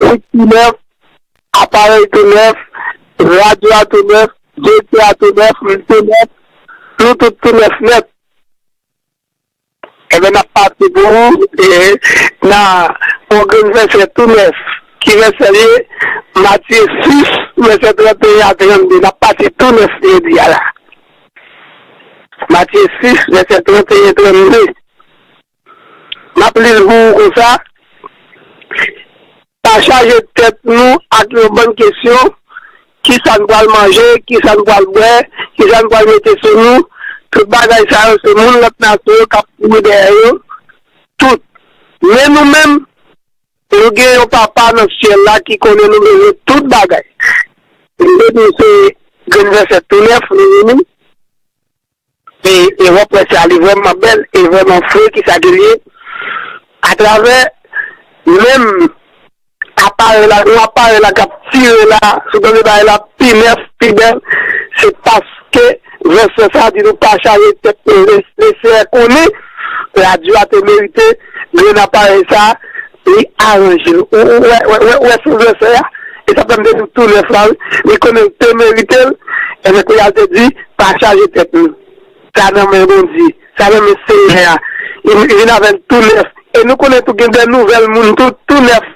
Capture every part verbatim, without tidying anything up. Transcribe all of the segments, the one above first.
Bourik tou nèf, aparèy tou nèf, radyo a tou nèf, direktè a tou nèf, m tou nèf, nou tout tou nèf nèt. Ebyen, n ap pati pou ou, e, nan yon grenn vèsè tou nèf, ki vèsè l ye, Matye sis, vèsè trannteyen a trannde, n ap pati tou nèf jodi a la. Matye sis, vèsè trannteyen trannde. M ap li l pou ou konsa. Pa chaje tèt nou ak yon bann kesyon, kisa n pral manje, kisa n pral bwè, kisa n pral mete sou nou. Tout bagay sa yo, se moun lòt nasyon yo k ap kouri dèyè yo. Tout. Men nou menm, nou gen yon Papa nan syèl la ki konnen nou bezwen tout bagay. Li di nou se grenn vèsè tou nèf, nou vini. E, e w ap wè sa, li vrèman bèl e vrèman fre, kisa ke l ye. Atravè menm aparèy la, yon aparèy la k ap tire la, si w tande bagay la pi nèf, pi bèl, se paske vèsè sa a di nou pa chaje tèt nou. Le, le Seyè konnen radyo a te merite grenn aparèy sa a, li aranje l. Ou, ou wè, wè, wè, wè sou vèsè a, e sa fè m te di w tou nèf la, wi. Li konnen l te merite l, ebyen, kounye a l te di, pa chaje tèt nou. Sa nan men Bondye, sa nan men Seyè a. Li, li vin avè l tou nèf. E nou konnen tou gen de nouvèl moun tou, tou nèf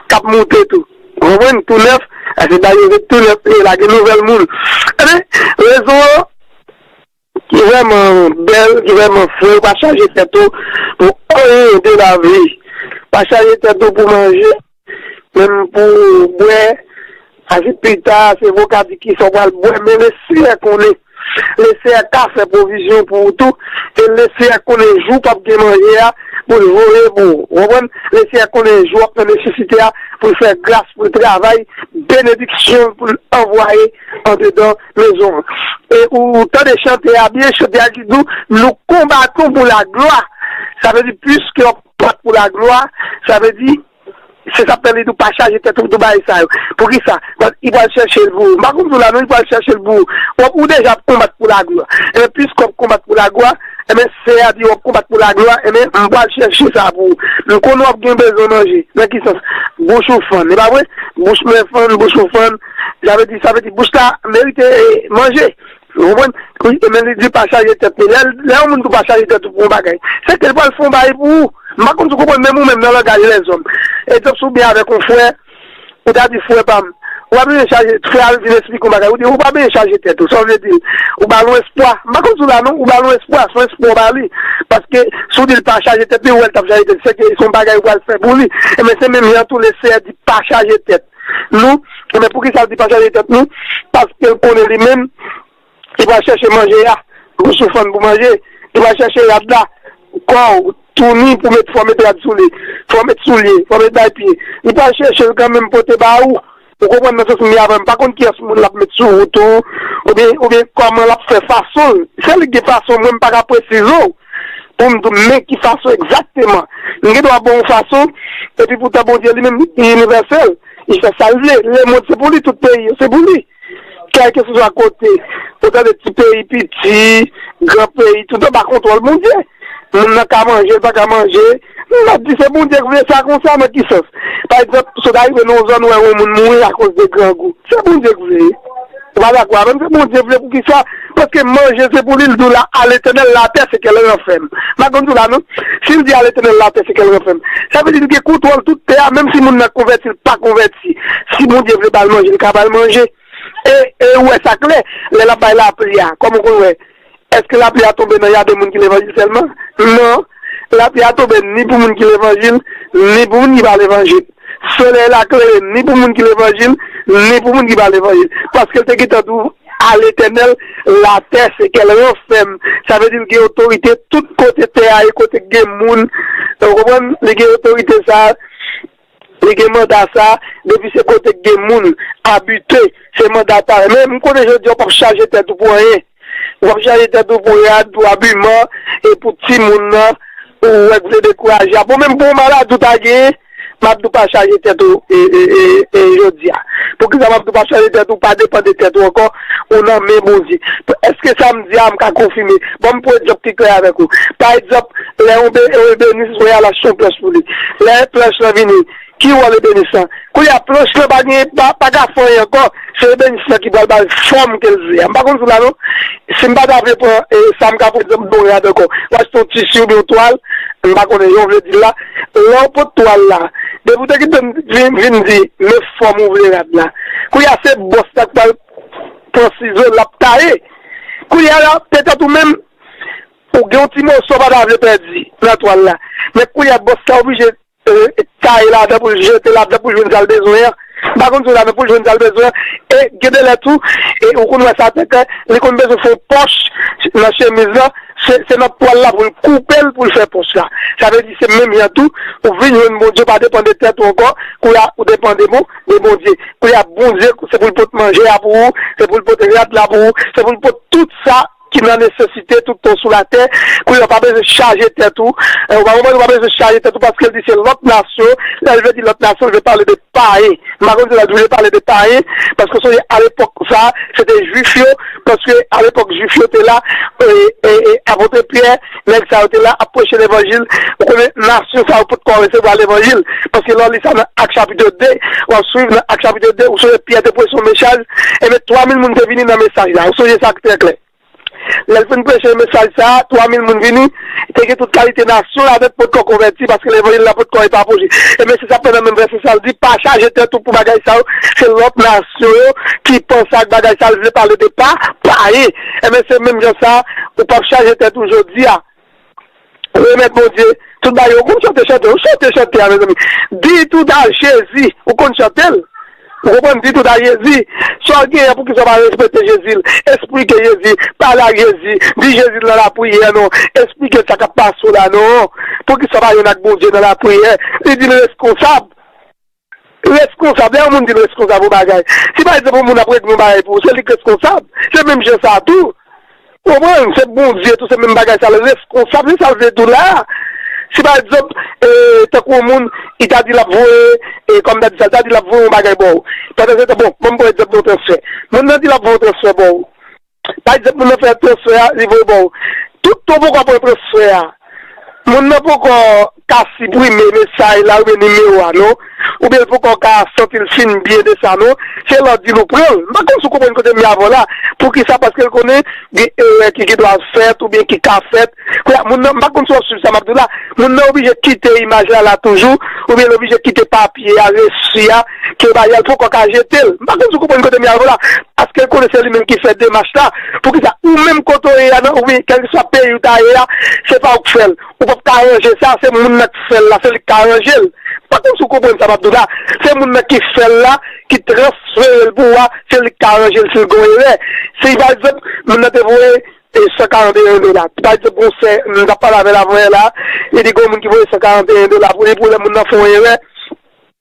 k ap moute tou. Ou konprann? Tou nèf, a se bagay yo tou nèf li ye la, gen nouvèl moun. Ebyen, rezon an ki vrèman bèl, ki vrèman fre, pa chaje tèt ou pou anyen de lavi. Pa chaje tèt ou pou manje, menm pou bwè. Ajoute pita, se vo ka di kisa w pral bwè, men Leseyè konnen. Leseyè ka fè pwovizyon pou ou tou, e Leseyè konnen jou w p ap gen manje a, pou l voye pou ou. Ou konprann? Leseyè konnen jou w ap nan nesesite a, pou l fè gras, pou l travay, benediksyon pou l anvwaye andedan mezon an. E ou tande chante a byen, chante a ki di w, nou konbatons pour la gloire. Sa vle di, puiske w ap konbat pou la gloire, sa vle di, se sa k fè li di w pa chaje tèt ou, tout bagay sa yo. Poukisa? Paske li pral chèche l pou ou. M pa konn di w la non, li pral chèche l pou ou. W ap, ou deja ap konbat pou la gloire. Ebyen, puiske w ap konbat pou la gloire, ebyen, Seyè a di w ap konbat pou la gloire, ebyen, m pral chèche sa pou ou. M konnen w ap gen bezwen manje. Nan ki sans? Bouch ou fann, e pa vre? Bouch mwen fann, bouch ou fann. Sa vle di, sa vle di, bouch la merite, e, manje. Ou konprann? Wi, e men li di pa chaje tèt li. Lè, lè yon moun di w pa chaje tèt ou pou yon bagay, se ke l pral fè yon bagay pou ou. M pa konn si w konprann, menm ou menm nan langaj lèzòm. Egzanp, si w byen avèk yon frè, ou ta di, frè pa m, ou pa bezwen chaje, frè a vin esplike yon bagay, ou di, ou pa bezwen chaje tèt ou. Sa w vle di? Ou ba l yon espwa. M pa konn si w la non, ou ba l yon espwa, se yon espwa ou ba li. Paske si w di l pa chaje tèt li, ou wè l t ap chaje tèt li, se ke se yon bagay ou pral fè pou li. Ebyen, se menm jan tou Leseyè di pa chaje tèt nou. Ebyen, poukisa l di pa chaje tèt nou? Paske l konnen li menm, li pral chèche manje a, bouch ou fann pou manje, li pral chèche rad la, kò w, touni pou met, fò w met rad sou li, fò w met soulye, fò w met bay pye. Li pral chèche l kanmenm pote ba ou. Ou konprann nan sans m ye avè w, m pa konn kiyès moun l ap met sou wout ou, oubyen, oubyen kòman l ap fè fason l. Se li ki gen fason, mwen m pa ka presize w pou m di w men ki fason egzakteman. M gen dwa ba w yon fason, epi poutan Bondye li menm li inivèsèl, li fè sa l vle. Lemonn se pou li, tout peyi yo se pou li. Kèlkeswa kote, ou tande ti peyi piti, gran peyi, tout anba kontwòl Bondye. Moun nan ka manje, l pa ka manje. M ap di se Bondye k vle sa konsa, nan ki sans? Pa egzanp, si w ta rive nan yon zòn, ou wè yon moun mouri akoz de grangou. Se Bondye k vle. Ou pa dakò avè m? Se Bondye vle poukisa? Paske manje se pou li, l di w la, à l'Éternel la terre, ce qu'elle renferme. M pa konn di w la non. Si l di à l'Éternel la terre, ce qu'elle renferme, sa vle di l gen kontwòl tout tè a, menm si moun nan konvèti, l pa konvèti. Si Bondye vle ba l manje, l ka ba l manje. E, e ou wè sa klè, lè l ap bay lapli a, kòman w konn wè? Èske lapli a tonbe nan jaden moun ki levanjil sèlman? Non. Lapli a tonbe ni pou moun ki levanjil, ni pou moun ki pa levanjil. Solèy la klere ni pou moun ki levanjil, ni pou moun ki pa levanjil. Paske l te gentan di w, à l'Éternel la terre, ce qu'elle renferme. Sa vle di l gen otorite tout kote tè a ye, kote k gen moun. Ou konprann? Li gen otorite sa a. Li gen manda sa, depi se kote k gen moun abite, se manda pa l. Men m konnen jodi a w p ap chaje tèt ou pou anyen. W ap chaje tèt ou pou rad, pou abiman, e pou timoun nan, ou wè k vle dekouraje a. Bon, menm pou yon maladi w ta genyen, m ap di w pa chaje tèt ou, e, e, e, e jodi a. Poukisa m ap di w pa chanje tèt ou, pa depann de tèt ou ankò, ou nan men Bondye? Èske sa m di a, m ka konfime? Ban m pran egzanp ki klè avèk ou. Pa egzanp, lè yon be- yon ebenis wè al achte yon planch pou li. Lè planch lan vini, ki wòl ebenis lan? Kounye a, planch lan pa gen, pa, pa ka fè anyen ankò. Se ebenis lan ki pral ba l fòm ke l vle a. M pa konn sou la non. Si m pa ta vle pran, e, sa m ka pran egzanp de yon rad ankò. W achte yon tisi oubyen yon twal, m pa konnen jan w vle di l la. Lè w pot twal la, depi w te kite m vin, vin di, men fòm ou vle rad la. Kounye a, se bòs la k pral pran sizo, l ap taye. Kounye a la, petèt ou menm, ou gen yon ti moso w pa ta vle pèdi nan twal la. Men kounye a, bòs la oblije, e, taye ladan pou l jete ladan pou l jwenn sa l bezwen an. M pa konn si w la, men pou l jwenn sa l bezwen an. E gen de lè tou, e ou konn wè sa tèt, li konn bezwen fè yon pòch nan chemiz lan, se, se nan twal la pou l koupe l, pou l fè pòch la. Sa vle di, se menm jan tou, ou vin jwenn Bondye, ou pa depann de tèt ou ankò, kounye a, ou depann de Bon-, de Bondye. Kounye a, Bondye, se pou l pot manje a pou ou, se pou l pot rad la pou ou, se pou l pot tout sa ki nan nesesite tout tan sou latè, kounye a, ou pa bezwen chaje tèt ou, e, ou pa konprann, ou pa bezwen chaje tèt ou, paske l di se lòt nasyon, lè l vle di lòt nasyon, l vle pale de payen. M pa konn si l vle pale de payen, paske sonje alepòk sa, se te jwif yo, paske alepòk jwif yo te la, e, e, e, apot Pyè, nèg sa yo te la ap preche levanjil. Ou konnen nasyon sa yo potko resevwa levanjil, paske lè w li sa nan Ak chapit de, w ap swiv nan Ak chapit de, ou sonje Pyè te preche yon mesaj, ebyen twa mil moun te vini nan mesaj la. Ou sonje sa trè klè. Lè l fin preche mesaj sa a, twa mil moun vini, te gen tout kalite nasyon ladan k potko konvèti, paske levanjil la potko epapoje. Ebyen, se sa k fè nan menm vèsè sa a, l di, pa chaje tèt ou pou bagay sa yo, se lòt nasyon yo ki panse ak bagay sa a, l vle pale de pa, payen. Ebyen, se menm jan sa a, ou p ap chaje tèt ou jodi a. Remèt Bondye tout bagay. Ou konn chante chante, ou chante chante a, mezanmi. Di tout a Jezi, ou konn chante l. Ou konprann? Di tout a Jezi. Sa w genyen, poukisa w pa respekte Jezi l? Esplike Jezi, pale ak Jezi, di Jezi nan lapriyè non, esplike l sa k ap pase w la non. Poukisa w pa jwenn ak Bondye nan lapriyè? Li di l reskonsab. Reskonsab, lè yon moun di l reskonsab yon bagay, si pa egzanp yon moun ap regle yon bagay pou ou, se li k reskonsab. Se menm jan sa tou. Ou konprann? Se Bondye tou, se menm bagay sa, l reskonsab, se sa l vle di w la. Si pa egzanp, e, tankou yon moun, li ta di l ap voye, e, kòm ta di sa, l ta di l ap voye yon bagay ba w. Pandan se tan, bon, ban m pran egzanp de yon transfè. Moun nan di l ap voye yon transfè ba w. Pa egzanp, moun nan fè transfè a, li voye ba w. Tout tan w poko pran transfè a, moun nan poko ka siprime mesaj la oubyen nimewo a non, oubyen l poko ka santi l fin byen de sa non, se lè w di l ou pran l. M pa konn si w konprann kote m ye avè w la. Poukisa? Paske l konnen gen erè ki gen dwa fèt oubyen ki ka fèt. Kounye a, moun nan, m pa konn si w ap swiv sa m ap di w la, moun nan oblije kite imaj la la toujou, oubyen l oblije kite papye a, resi a, ke bagay la, l poko ka jete l. M pa konn si w konprann kote m ye avè w la. Paske l konnen se li menm ki fè demach la. Poukisa? Ou menm kote w ye a, nan, wi, kèlkeswa peyi w ta ye a, se pa ou k fè l. Ou p ap ka ranje sa, se moun nan k fè l la, se li k ka ranje l. M pa konn si w konprann sa m ap di w la. Se moun nan ki fè l la, ki transfere l pou ou a, se li k ka ranje l si l gen yon erè. Si, pa egzanp, moun nan te voye, e, san karanteyen dola. Pa egzanp, yon sè, m t ap pale avè l avanyè la, li di gen yon moun ki voye san karanteyen dola pou li, pou lè moun nan fè yon erè,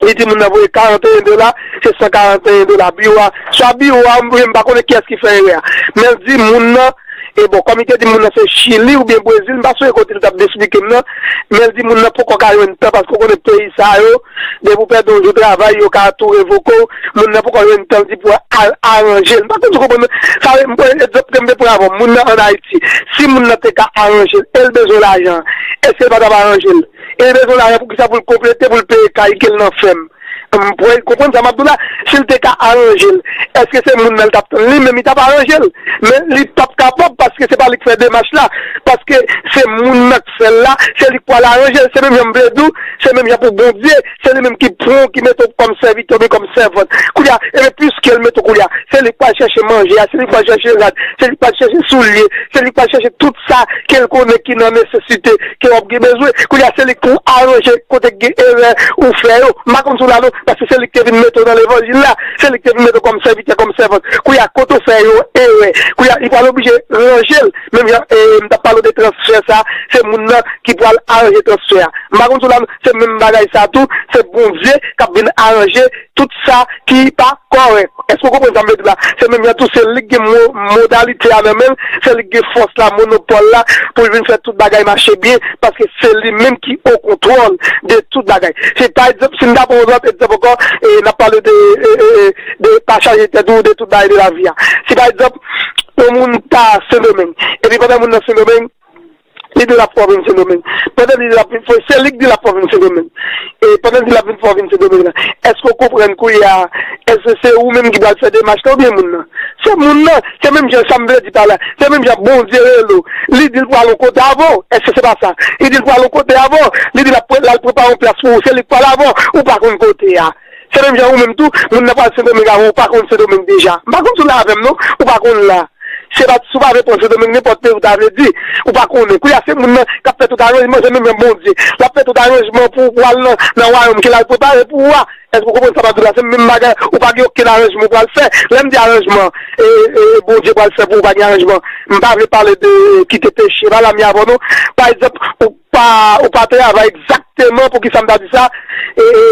li di moun nan voye karanteyen dola, se san karanteyen dola. Biwo a, swa biwo a, oubyen m pa konnen kiyès ki fè erè a. Men l di moun nan, e bon, kòm li te di moun nan se Chili oubyen Brezil, m pa sonje kote l t ap esplike m nan, men l di moun nan poko ka jwenn tan, paske w konnen peyi sa yo, depi w pèdi yon jou travay, yo ka tou revoke w, moun nan poko jwenn tan, l di pou al aranje l. M pa konn si w konprann, sa vle, m pran egzanp ke m te pran avè w, moun nan ann Ayiti, si moun nan te ka aranje l, e l bezwen lajan, èske l pa t ap aranje l? E l bezwen lajan pou kisa? Pou l konplete, pou l peye kay ke l nan fèm. M, pou w konprann sa m ap di w la, si l te ka aranje l, èske se moun nan l t ap tann? Li menm, li t ap aranje l. Men li p ap kapab, paske se pa li k fè demach la. Paske se moun nan k fè l la, se li k pral aranje l. Se menm jan m vle di w, se menm jan pou Bondye, se li menm ki pran w, ki mete w kòm sèvitè oubyen kòm sèvant. Kounye a, ebyen, piske l mete w kounye a, se li k pral chèche manje a, se li k pral chèche rad, se li k pral chèche soulye, se li k pral chèche tout sa ke l konnen ki nan nesesite, ke w ap gen bezwen. Kounye a, se li k pou aranje kote k gen erè ou fè yo. M pa konn si w la non, paske se li k te vin mete w nan levanjil la, se li k te vin mete w kòm sèvitè, kòm sèvant. Kounye a, kote w fè yo erè, kounye a, li pral oblije ranje l. Menm jan, e, m t ap pale w de transfè sa, se moun nan ki pral aranje transfè a. M pa konn si w la non, se menm bagay sa tou, se Bondye k ap vin aranje tout sa ki pa kòrèk. Èske w konprann sa m vle di la? Se menm jan tou, se li k gen mo- modalite a nan men l, se li k gen fòs la, monopòl la, pou l vin fè tout bagay mache byen, paske se li menm ki o kontwòl de tout bagay. Se pa egzanp, si n ta pran yon lòt egzanp ankò, e n ap pale de, e, e, e, de pa chaje tèt ou de tout bagay de lavi a. Si pa egzanp, yon moun ta Sendomeng, epi pandan moun nan Sendomeng, li di l ap fè w vin Sendomeng. Pandan li di l ap vin fè, se li k di l ap fè w vin Sendomeng. E pandan l di l ap vin fè w vin Sendomeng la, èske w konprann kounye a, èske se ou menm ki pral fè demach la oubyen moun nan? Se moun nan. Se menm jan sa m vle di pa la. Se menm jan Bondye rele w. Li di l pral yon kote avè w. Èske se pa sa? Li di l pral yon kote avè w. Li di l ap pre- l al prepare yon plas pou ou. Se li k pral avè w. Ou pa konn kote a. Se menm jan ou menm tou, moun nan pral Sendomeng avè w, ou pa konn Sendomeng deja. M pa konn si w la avè m non, ou pa konn la. Se pa, si w pa vle pran Sendomeng, nenpòt peyi ou ta vle di, ou pa konnen. Kounye a se moun nan k ap fè tout aranjman, se menm jan Bondye. L ap fè tout aranjman pou, pou al nan, nan wayòm ke l al prepare pou ou a. Èske w konprann sa m ap di w la? Se menm bagay, ou pa gen okenn aranjman ou pral fè. Lè m di aranjman, e, e, Bondye pral fè pou ou, pa gen aranjman. M pa vle pale de kite peche, pa la m ye avè w non. Pa egzanp, ou pa, ou pa travay egzakteman, poukisa m ta di sa? E, e,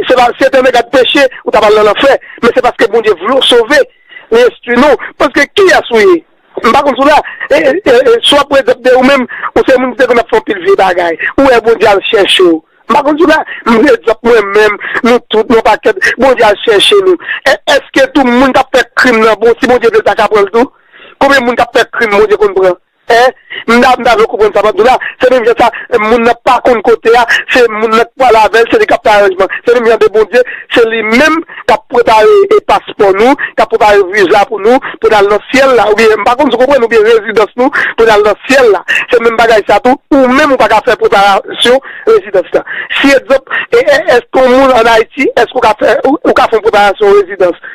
se pa, si te yon nèg ap peche, ou ta pral nan lanfè. Men se paske Bondye vle w sove, li enstwi nou. Paske kiyès ou ye? M pa konn si w la. E, e, e, e, swa pran egzanp de ou menm, ou se moun ki te konn ap fè anpil vye bagay. Ou wè Bondye al chèche w. M pa konn si w la. M egzanp mwen menm, nou tout, nou pakèt, Bondye al chèche nou. E, èske tou moun k ap fè krim nan bon, si Bondye vle l ta ka pran l tou? Konbyen moun k ap fè krim Bondye konn pran? Hein? M ta, m ta vle w konprann sa m ap di w la. Se menm jan sa, moun nan pa konn kote a, se moun nan k pral avè l, se li k ap fè aranjman. Se menm jan de Bondye, se li menm k ap prepare e paspò nou, k ap prepare viza pou nou, pou n al nan syèl la, oubyen, m pa konn si w konprann, oubyen rezidans nou, pou n al nan syèl la. Se menm bagay sa tou, ou menm ou pa ka fè preparasyon rezidans la. Si egzanp, e, e, èske yon moun ann Ayiti, èske ou ka fè, ou, ou ka fè yon preparasyon rezidans?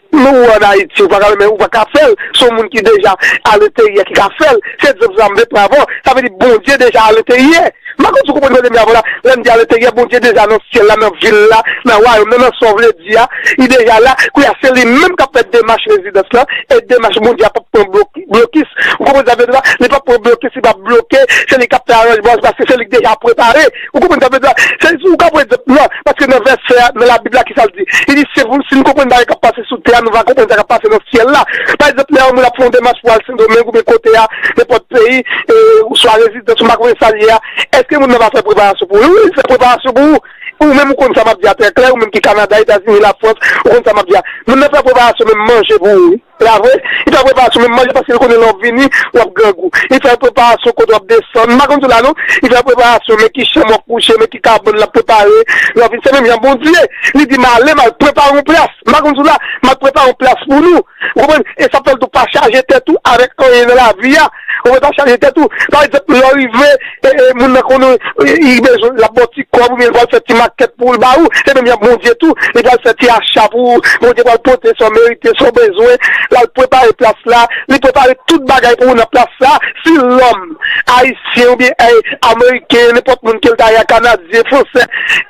Men ou ann Ayiti, ou pa ka, men ou pa ka fè l. Se yon moun ki deja alenteryè ki ka fè l. Se egzanp sa m te pran avan. Sa vle di Bondye deja alenteryè. M pa konn si w konprann kote m ye avè w la. Lè m di alenteryè, Bondye deja nan syèl la, nan vil la, nan wayòm nan, nan sa w vle di a. Li deja la. Kounye a, se li menm k ap fè demach rezidans lan. E demach Bondye a p ap pran blok- blokis. Ou konprann sa m vle di la? Li p ap pran blokis, li p ap bloke. Se li k ap fè aranjman, paske se li k deja prepare. Ou konprann sa m vle di la? Se, ou ka pran egzanp, non, paske nan vèsè a, nan Labib la, ki sa l di? Li di, si, si n konprann bagay k ap pase sou tè a, nou va konprann sa k ap pase nan syèl la. Pa egzanp, lè yon moun ap fè yon demach pou al Sendomeng oubyen kote a, nenpòt peyi, e, oswa rezidans, ou pa konnen sa l ye a, èske moun nan va fè preparasyon pou ou? Wi, wi, li fè preparasyon pou ou. Ou menm, ou konn sa m ap di a trè klè, ou menm ki Kanada, Etazini, Lafrans, ou konn sa m ap di a. Moun nan fè preparasyon menm manje pou ou, wi. Se pa vre? Li fè preparasyon menm manje paske li konnen lè w ap vini, w ap grangou. Li fè preparasyon kote w ap desann. M pa konn di w la non. Li fè preparasyon, men ki chanm w ap kouche, men ki kabann l ap prepare. Lè w ap vini, se menm jan Bondye. Li di, "M ale, m al prepare yon plas." M pa konn di w la, "M al prepare yon plas pou nou." Ou konprann? E sa fè l tou pa chaje tèt ou avèk anyen nan lavi a. Ou konprann? Pa chaje tèt ou. Pa egzanp, lè w rive, e, e, moun nan konnen, e, li bezwen, l ap ba w ti kòb oubyen l pral fè ti makèt pou l ba ou. Se menm jan Bondye tou, li pral fè ti acha pou ou. Bondye pral pote sa w merite, sa w bezwen. L al prepare plas la. Li prepare tout bagay pou ou nan plas la. Si lòm ayisyen oubyen, e, ameriken, nenpòt moun ke l ta ye a, kanadyen, fransè,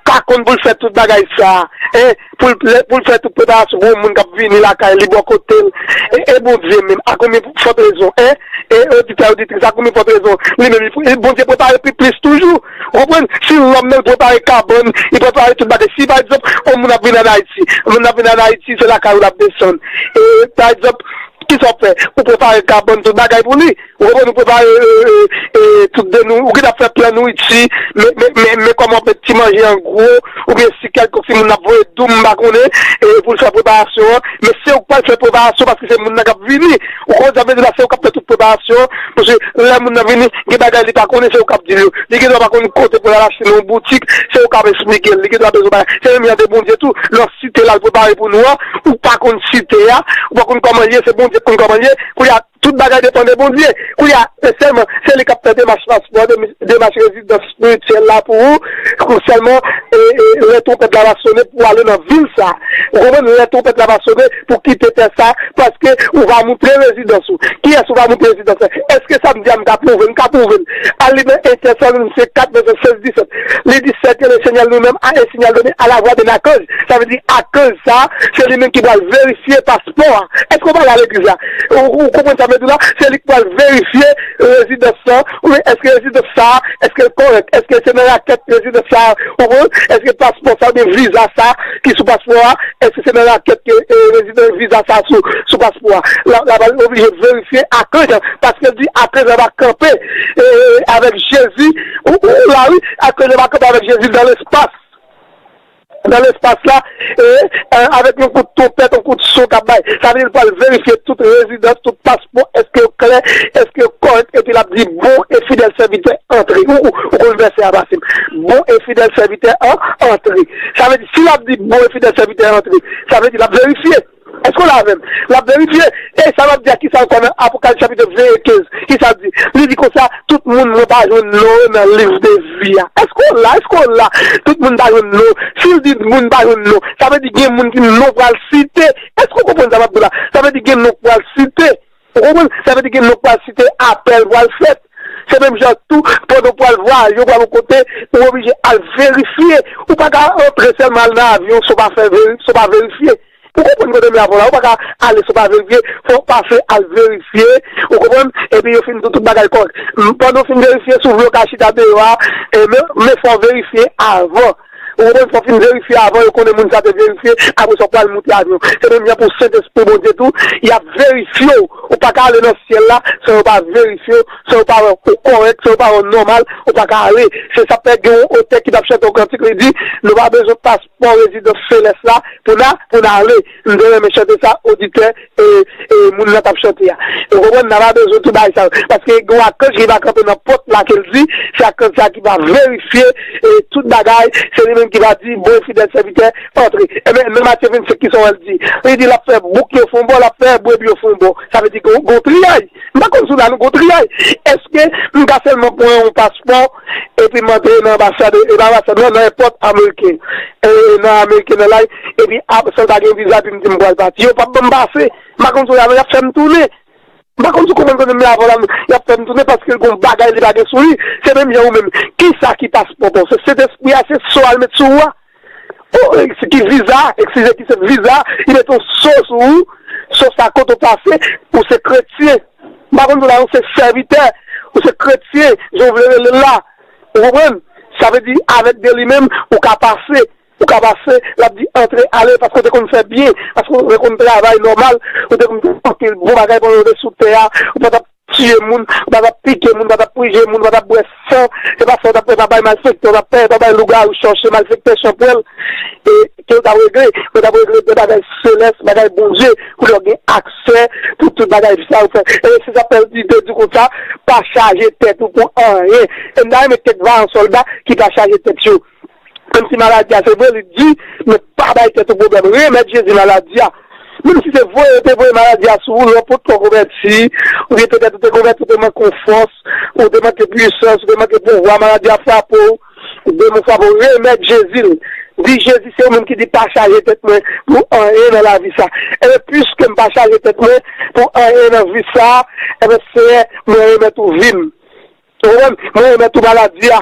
ka konn pou l fè tout bagay sa, en, pou l, pou l fè tout preparasyon pou yon moun k ap vini lakay li bò kote l. E, e Bondye menm, a konbyen fòt rezon, en? E oditè, oditris, a konbyen fòt rezon li menm, li, Bondye prepare pi plis toujou. Ou konprann? Si lòm nan prepare kabann, li prepare tout bagay. Si, pa egzanp, yon moun ap vin ann Ayiti, yon moun ap vin ann Ayiti, se lakay ou l ap desann. E, pa egzanp, kisa w fè? Ou prepare kabann, tout bagay pou li. Ou konprann, ou prepare, e, e, e, tout de nou, ou gentan fè plan nouriti, men, men, men, men kòman w ap met ti manje an gwo, oubyen si kèlkonk si moun nan ap voye doum, m pa konnen, e, pou l fè preparasyon an, men se ou k pral fè preparasyon paske se moun nan k ap vini. Ou konprann sa m vle di la, se ou k ap fè tout preparasyon an, paske lè moun nan vini, gen bagay li pa konnen, se ou k ap di l yo. Li gendwa pa konn kote pou l al achte nan yon boutik, se ou k ap esplike l. Li gendwa bezwen bagay. Se menm jan de Bondye tou, nan site l al prepare pou nou an, ou pa konn site a, ou pa konn kòman l ye, se Bondye k konn kòman l ye. Kounye a, tout bagay depann de Bondye. Kounye a, e sèlman, se li k ap fè demach paspò, dem- demach rezidans espirityèl la pou ou. Kou sèlman, e, e, lè twonpèt la va sonnen pou w ale nan vil sa. Ou konprann? Lè twonpèt la va sonnen pou w kite tè sa, paske ou va moutre rezidans ou. Kiyès ou va moutre rezidans la? Èske sa m di a m ka pwouve? M ka pwouve l. Al li nan Entèsalonisyen kat, vèsè sèz, disèt. Li di, Certes, le Seigneur lui-même a un signal donné à la voix d'un archange. Sa vle di, akanj sa, se li menm ki pral verifye paspò a. Èske w pa la legliz la? Ou, ou konprann sa m di la, se li k pral verifye rezidans lan, oubyen èske rezidans sa a, èske l kòrèk, èske se nan rakèt rezidans sa a, ou konprann? Èske paspò sa oubyen viza sa ki sou paspò a, èske se nan rakèt ke e, rezidans viza sa sou, sou paspò a? La, la pral oblije verifye Akanj, paske l di Akanj pa kanpe e, avèk Jezi, ou, ou la wi, Akanj pa kanpe avèk Jezi nan lespas. Nan lespas la, e, e, avèk yon kout twonpèt, yon kout son k ap bay. Sa vle di l pral verifye tout rezidans, tout paspò, èske yo klè, èske yo kòrèk, epi l ap di bon e fidèl sèvitè antre. Ou, ou, ou konn vèsè a pase m. Bon e fidèl sèvitè an, antre. Sa vle di, si l ap di bon e fidèl sèvitè antre, sa vle di l ap verifye. Èske w la avè m? L ap verifye. E sa l ap di a kisa ankò nan Apokalips chapit ven e kenz? Kisa l di? Li di konsa, tout moun mwen pa jwenn non yo nan liv de vi a. Èske w la? Èske w la? Tout moun pa jwenn non. Si l di moun pa jwenn non, sa vle di gen moun ki non pral site. Èske w konprann sa m ap di w la? Sa vle di gen non pral site. Ou konprann? Sa vle di gen non pral site, apèl pral fèt. Se menm jan tou, pandan w pral vwayaje, w pral yon kote, ou oblije al verifye. Ou pa ka antre sèlman al nan avyon san w pa fè veri-, san w pa verifye. Ou konprann kote m ye avè w la? Ou pa ka ale san w pa verifye, fò w pase al verifye, ou konprann? Epi yo fin di w tout bagay kòrèk. M, pandan w fin verifye, si w vle w ka chita deyò a, e, men, men fò w verifye avan. Ou konprann? Fò w fin verifye avan, yo konnen moun sa te verifye, apre sa w pral moute avyon. Se menm jan pou Sentespri Bondye tou, y ap verifye w. Ou pa ka ale nan syèl la san yo pa verifye w, san yo pa wè ou kòrèk, san yo pa wè w nòmal, ou pa ka ale. Se sa k fè gen yon otè ki t ap chante yon kantik, li di, nou pa bezwen paspò rezidans selès la pou n a, pou n ale. M te renmen chante sa, oditè, e, e, moun nan t ap chante a. Ou konprann, n a pa bezwen tout bagay sa yo. Paske gen yon akanj ki va kanpe nan pòt la ke l di, se akanj sa ki va verifye, e, tout bagay, se li menm ki va di, bon e fidèl sèvitè, antre. Ebyen, nan Matye vennsenk, kisa w wè l di? Li di l ap fè bouk yo fè yon bò, l ap fè brebi yo fè yon bò. Sa vle di gen yon triyay. M pa konn si w la, nou gen yon triyay. Èske m ka sèlman pran yon paspò epi m antre nan anbasad, e nan anbasad lan, nan èpòt ameriken, e nan ameriken nan lay, epi ap, san l pa gen viza, epi m di m pral pati? Yo p ap ban m pase. M pa konn si w la, y ap fè m tounen. M pa konn si w konprann kote m ye avè w la, y ap fè m tounen paske l gon bagay li pa gen sou li. Se menm jan ou menm. Kisa ki paspò pa w? Se Sentespri a, se so a l met sou ou a. Oh, ki viza, eskize, ki se viza, li met yon so sou ou. So sa kote w pase, ou se kretyen. M pa konn si w la, ou se sèvitè, ou se kretyen, jan w vle rele l la. Ou konprann? Sa vle di, avèk de li menm, ou ka pase. Ou ka pase, l ap di, antre, ale, paske w te konn fè byen, paske w te konn travay nòmal, ou te konn fè anpil bon bagay pandan w te sou tè a, ou pa t ap tiye moun, ou pa t ap pike moun, ou pa t ap prije moun, ou pa t ap bwè san, se pa sa w t ap fè, pa bay malfektè, w t ap fè, pa bay lougawou, chòche, malfektè, chanpwèl, e ke w t ap regle, ou t ap regle de bagay selès, bagay Bondye, pou w gen aksè pou tout bagay sa ou fè. E se sa fè l di, te di konsa, pa chaje tèt ou pou anyen. E m ta renmen kèk vayan sòlda ki pa chaje tèt yo. Menm si maladi a se vre, li di, men pa bay tèt ou pwoblèm. Remèt Jezi maladi a. Menm si se voye, yo te voye maladi a sou ou, lè w potko konvèti, oubyen petèt ou te konvèti, ou te manke yon fòs, ou te manke pwisans, ou te manke pouvwa, maladi a frape w, demon frape w, remèt Jezi l. Di, Jezi, se ou menm ki di pa chaje tèt mwen pou anyen nan lavi sa. Ebyen, piske m pa chaje tèt mwen pou anyen nan vi sa, ebyen, Senyè, mwen remèt ou vi m. Ou konprann? Mwen remèt ou maladi a.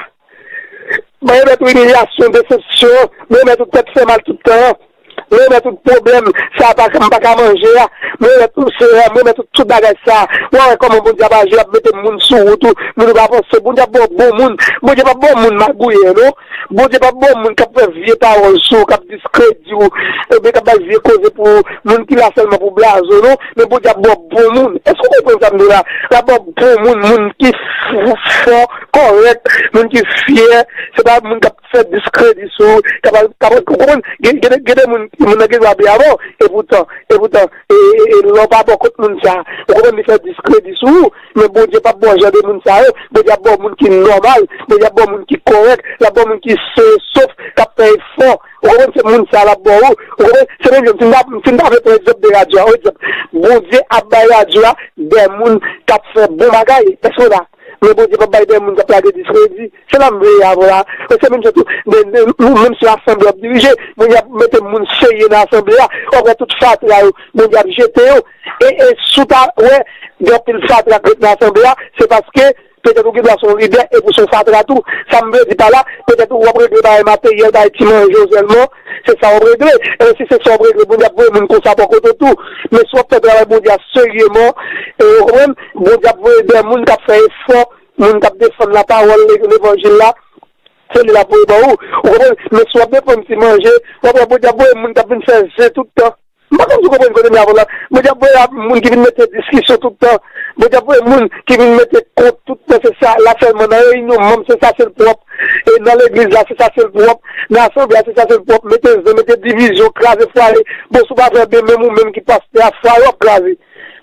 Mwen remèt ou imilyasyon, desepsyon. Mwen remèt ou tèt fè mal tout tan an. Mwen remèt ou pwoblèm sa pa, m pa ka manje a. Mwen remèt ou, Senyè, mwen remèt ou tout bagay sa. Ou a wè kòman Bondye ap aji, ap mete moun sou wout ou. Moun ou pa panse. Bondye ap ba w bon moun. Bondye p ap ba w moun magouyen, non. Bondye p ap ba w moun k ap fè vye pawòl sou ou, k ap diskredi w, oubyen k ap bay vye koze pou ou. Moun ki la sèlman pou blaze w, non. Men Bondye ap ba w bon moun. Èske w konprann sa m di w la? L ap ba w bon moun, moun ki f-, fò, kòrèk, moun ki fyè. Se pa moun k ap fè diskredi sou ou, k ap, k ap, ou konprann? Gen, gen, gen de moun, moun nan gen dwa byen avè w, e poutan, e poutan, e, e, e lè w pa bò kot moun sa, ou konprann, li fè diskredi sou ou, men Bondye p ap ba w jan de moun sa yo, Bondye ap ba w moun ki nòmal, Bondye ap ba w moun ki kòrèk, l ap ba w moun ki sen e sof, k ap fè efò, ou konprann, se moun sa l ap ba w, ou konprann, se menm jan, si m ta, si m ta vle pran egzanp de radyo a, yon egzanp, Bondye ap bay radyo a de moun k ap fè bon bagay, èske w la? Men Bondye p ap bay de moun k ap lage diskredi. Se la m vle ye avè w la. E se menm jan tou, de, de, ou menm se asanble w ap dirije, Bondye ap mete moun serye nan asanble a. W ap wè tout fatra yo, Bondye ap jete yo. E, e si w ta wè, gen anpil fatra k ret nan asanble a, se paske Petèt ou gen dwa se yon lidè epi w se yon fatra tou. Sa m vle di pa la, petèt ou w ap regle bagay materyèl, bagay ti manje w sèlman. Se sa w ap regle. E si se sa w ap regle, Bondye ap voye moun konsa bò kote w tou. Men si w ap fè travay Bondye a seryeman, e, ou konprann, Bondye ap voye de moun k ap fè efò, moun k ap defann lapawòl, le- levanjil la, se li l ap voye ban ou. Ou konprann? Men si w ap defann ti manje, w ap wè Bondye ap voye moun k ap vin fè zen tout tan. M pa konn si w konprann kote m ye avè w la. Bondye ap voye moun ki vin mete diskisyon tout tan. Bondye ap voye moun ki vin mete kont tout tan. Se sa la sèlman nan reyinyon manm, se sa sèl pwòp. E nan legliz la, se sa sèl pwòp. Nan asanble a, se sa sèl pwòp. Mete zen, mete divizyon, kraze fwaye. Bon, si w pa fè byen, menm ou menm ki pastè a, fwaye w ap kraze.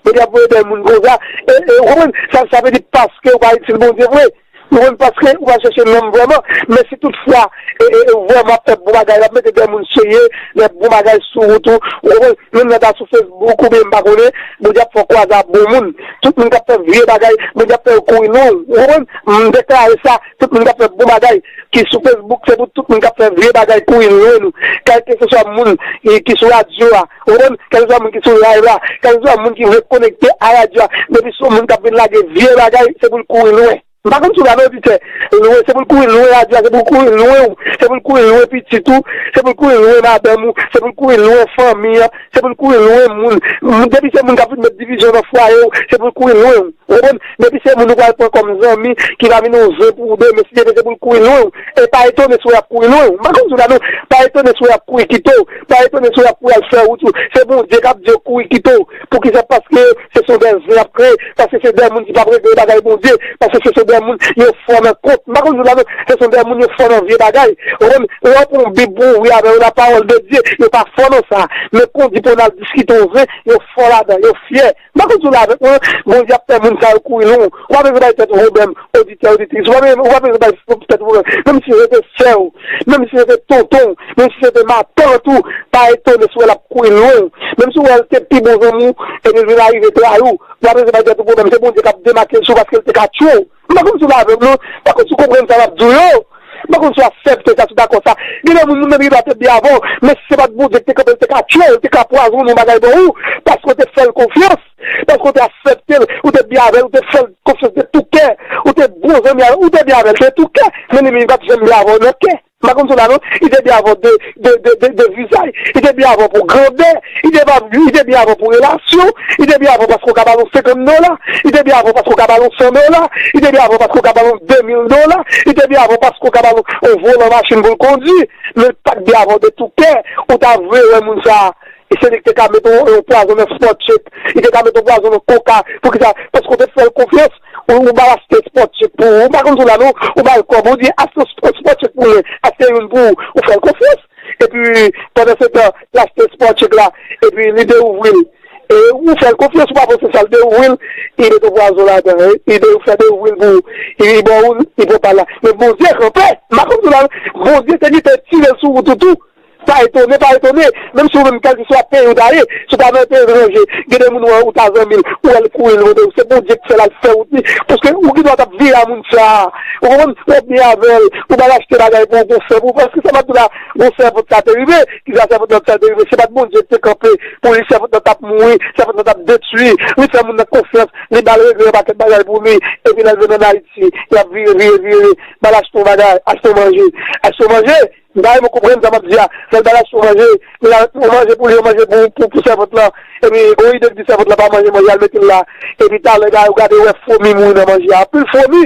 Bondye ap voye de moun konsa. E, e, ou konprann? Sa, sa vle di paske ou pa itil Bondye vre. Ou konprann? Paske ou pa chèche nonm vrèman. Men si toutfwa, e, e, e, vrèman ap fè bon bagay, l ap mete de moun serye, de bon bagay sou wout ou. Ou konprann? Menm lè w ta sou Facebook oubyen m pa konnen, Bondye ap fè w kwaze ak bon moun. Tout moun k ap fè vye bagay, Bondye ap fè yo kouri lwen w. Ou konprann? M deklare sa, tout moun k ap fè bon bagay, ki sou Facebook, se pou tout moun k ap fè vye bagay kouri lwen nou. Kèlkeswa moun ki, ki sou radyo a, ou konprann? Kèlkeswa moun ki sou live la, kèlkeswa moun ki vle konekte a radyo a, depi se yon moun k ap vin lage vye bagay, se pou l kouri lwen. M pa konn si w la nan oditè. Lwen, se pou l kouri lwen radyo a, se pou l kouri lwen ou, se pou l kouri lwen pitit ou, se pou l kouri lwen madanm ou, se pou l kouri lwen fanmi an, se pou l kouri lwen moun. Moun, depi se moun k ap vin met divizyon nan fwaye w, se pou l kouri lwen ou. Ou konprann? Depi se moun ou pral pran kòm zanmi, ki va vin yon zen pou ou demen, si Dye vle, se pou l kouri lwen ou. E pa etone si w ap kouri lwen ou. M pa konn si w la non. Pa etone si w ap kouri kite w. Pa etone si w ap kouri al fè wout ou. Se Bondye k ap di w kouri kite w. Poukisa? Paske se son de zen y ap kreye. Paske se de moun ki p ap regle bagay Bondye. Paske se son de moun yo fò nan kont. M pa konn di w la non. Se son de moun yo fò nan vye bagay. Ou konprann? Lè w pran yon Bib pou ouvri avè yo, la parole de Dieu, yo pa fò nan sa. Men kon di pou n al diskite yon zen, yo fò ladan, yo fyè. M pa konn si w la avèk mwen, Bondye ap fè moun sa yo kouri lwen w. Ou pa bezwen bay tèt ou pwoblèm, oditè, oditris. Ou pa bezwen, ou pa bezwen bay tèt ou pwoblèm. Menm si se te sè w, menm si se te tonton w, menm si se te matant ou, pa etone si w wè l ap kouri lwen w. Menm si w wè l te pi bon zanmi w, epi l vin arive trayi w, ou pa bezwen bay tèt ou pwoblèm. Se Bondye k ap demake l sou ou paske l te ka tchwe w. M pa konn si w la avè m non. M pa konn si w konprann sa m ap di w yo. M pa konn si w aksepte sa, si w dakò sa. Gen de moun menm ki pa te byen avè w, men si se pa t Bondye ki te kanpe l, te ka tchwe w, te ka pwazonnen yon bagay ban ou, paske w te fè l konfyans, paske w te aksepte l, ou te byen avè l, ou te fè l konfyans de tou kè, ou te bon zanmi avè l, ou te byen avè l de tou kè, men li menm li pa t janm byen avè w nan kè. M pa konn si w la non, li te byen avè w de, de, de, de, de vizaj, li te byen avè w pou grandè, li te pa, li te byen avè w pou relasyon, li te byen avè w paske w ka ba l yon senkant dola, li te byen avè w paske w ka ba l yon san dola, li te byen avè w paske w ka ba l yon de mil dola, li te byen avè w paske w ka ba l yon volan machin pou l kondui, men l pa t byen avè w de tou kè, ou ta vle wè moun sa a. E se li ki te ka mete yon, yon pwazon nan Spot Check. Li te ka mete yon pwazon nan koka. Poukisa? Paske w te fè l konfyans. Ou, ou ba l achte Spot Check pou ou. Ou pa konn sou la non. Ou ba l kòb. Ou di, "Achte Spot, Spot Check pou mwen. Achte youn pou ou." Ou fè l konfyans. Epi, pandan se tan, l achte Spot Check la. Epi, li dewouvri l. E ou fè l konfyans, ou pa panse sa, l dewouvri l. Li mete yon pwazon ladan. Li de, fè dewouvri l pou ou. Li ba ou l, li pran pa l la. Men Bondye kanpe. M pa konn sou la non. Bondye te gentan tire l sou wout ou tou. Pa etone, pa etone. Menm si ou menm kèlkeswa peyi ou ta ye, si w ta nan peyi etranje, gen de moun ou wè ou ta zanmi l, ou wè l kouri lwen de ou, se Bondye ki fè l al fè wout li. Paske ou gen dwa t ap veye a moun sa a. Ou konprann? Ou ap byen avè l, ou ba l achte bagay pou ou, pou fè pou ou. Paske sa m ap di w la, bon, sèvant sa te rive. Kisa sèvant lan sa te rive? Se pa t Bondye ki te kanpe pou li, sèvant lan t ap mouri, sèvant lan t ap detwi. Li fè moun nan konfyans, li ba l regle yon pakèt bagay pou li. Epi lè l vin ann Ayiti, y ap vire, vire, vire, ba l achte yon bagay, achte yon manje, achte yon manje. M pa renmen konprann sa m ap di a. Lè l ba l achte yon manje, li al yon manje pou li, yon manje pou, pou, pou sèvant lan. Epi, yon ide ki di sèvant lan pa manje manje, al mete l la. Epi, talè, gade, ou gade, ou wè fwomi mouri nan manje a. Anpil fwomi,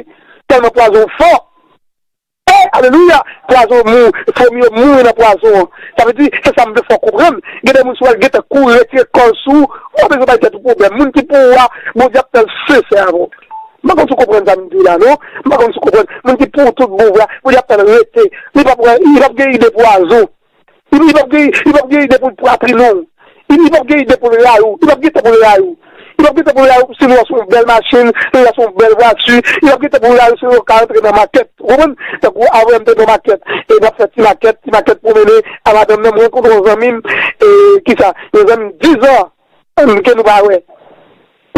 tèlman pwazon fò. E, alelouya! Pwazon mou, fwomi yo mouri nan pwazon an. Sa vle di, se sa m vle fè w konprann. Gen de moun, si w wè l gentan kouri, retire kò l sou ou, ou pa bezwen bay tèt ou pwoblèm. Moun ki pou ou a, Bondye ap fè l sensè avè w. M pa konn si w konprann sa m di la, non. M pa konn si w konprann. Moun ki pou ou tout bon vre a, Bondye ap fè l rete. Li p ap, li p ap gen ide pwazon. Li, li p ap gen, li p ap gen ide pou l pwatrinen w. Li, li p ap gen ide pou l rayi w. Li p ap gen tan pou l rayi w. Li p ap gen tan pou l rayi w si l wè w sou yon bèl machin, li wè w sou yon bèl vwati. Li p ap gen tan pou l rayi w si w ka rantre nan makèt. Ou konprann? Tankou avanyè m te nan makèt. E n ap fè ti makèt, ti makèt pwomennen a madanm nan. M rankontre yon zanmi m, e, kisa? Yon zanmi m diz an. Ke nou pa wè.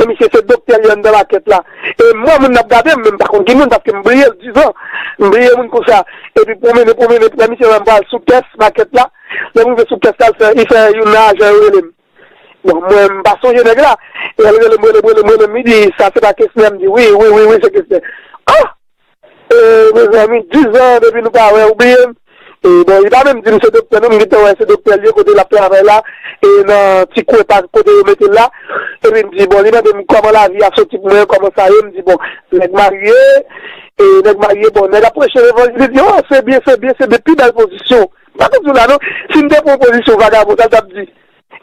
E misye se doktè li anndan makèt la. E m wè moun nan ap gade m, men m pa konn ki moun, paske m bliye l diz an. M bliye moun konsa. Epi pwomennen, pwomennen, lè misye wè m pral sou kès makèt la, lè m rive sou kès la, l fè, li fè youn nan ajan yo rele m. Bon, mwen, m pa sonje nèg la. E lè l rele m, rele m, rele m, rele m, li di, "Sa se pa Kesner?" M di, "Wi, wi, wi, wi, se Kesner." Ah! E, mezanmi, dis zan depi nou pa wè, ou bliye m? E, bon, li pa menm di m se doktè, non, m gentan wè se doktè l ye, kote l ap travay la, e nan ti kwen pa kote yo mete l la. Epi m di, bon, li mande m kòman lavi a soti pou mwen, kòman sa ye, m di, bon, nèg marye, e nèg marye, bon, nèg ap preche levanjil, li di, oh, se byen, se byen, se byen, pi bèl pozisyon. M pa konn di w la, non, si m te pran yon pozisyon vagabon, sa l t ap di.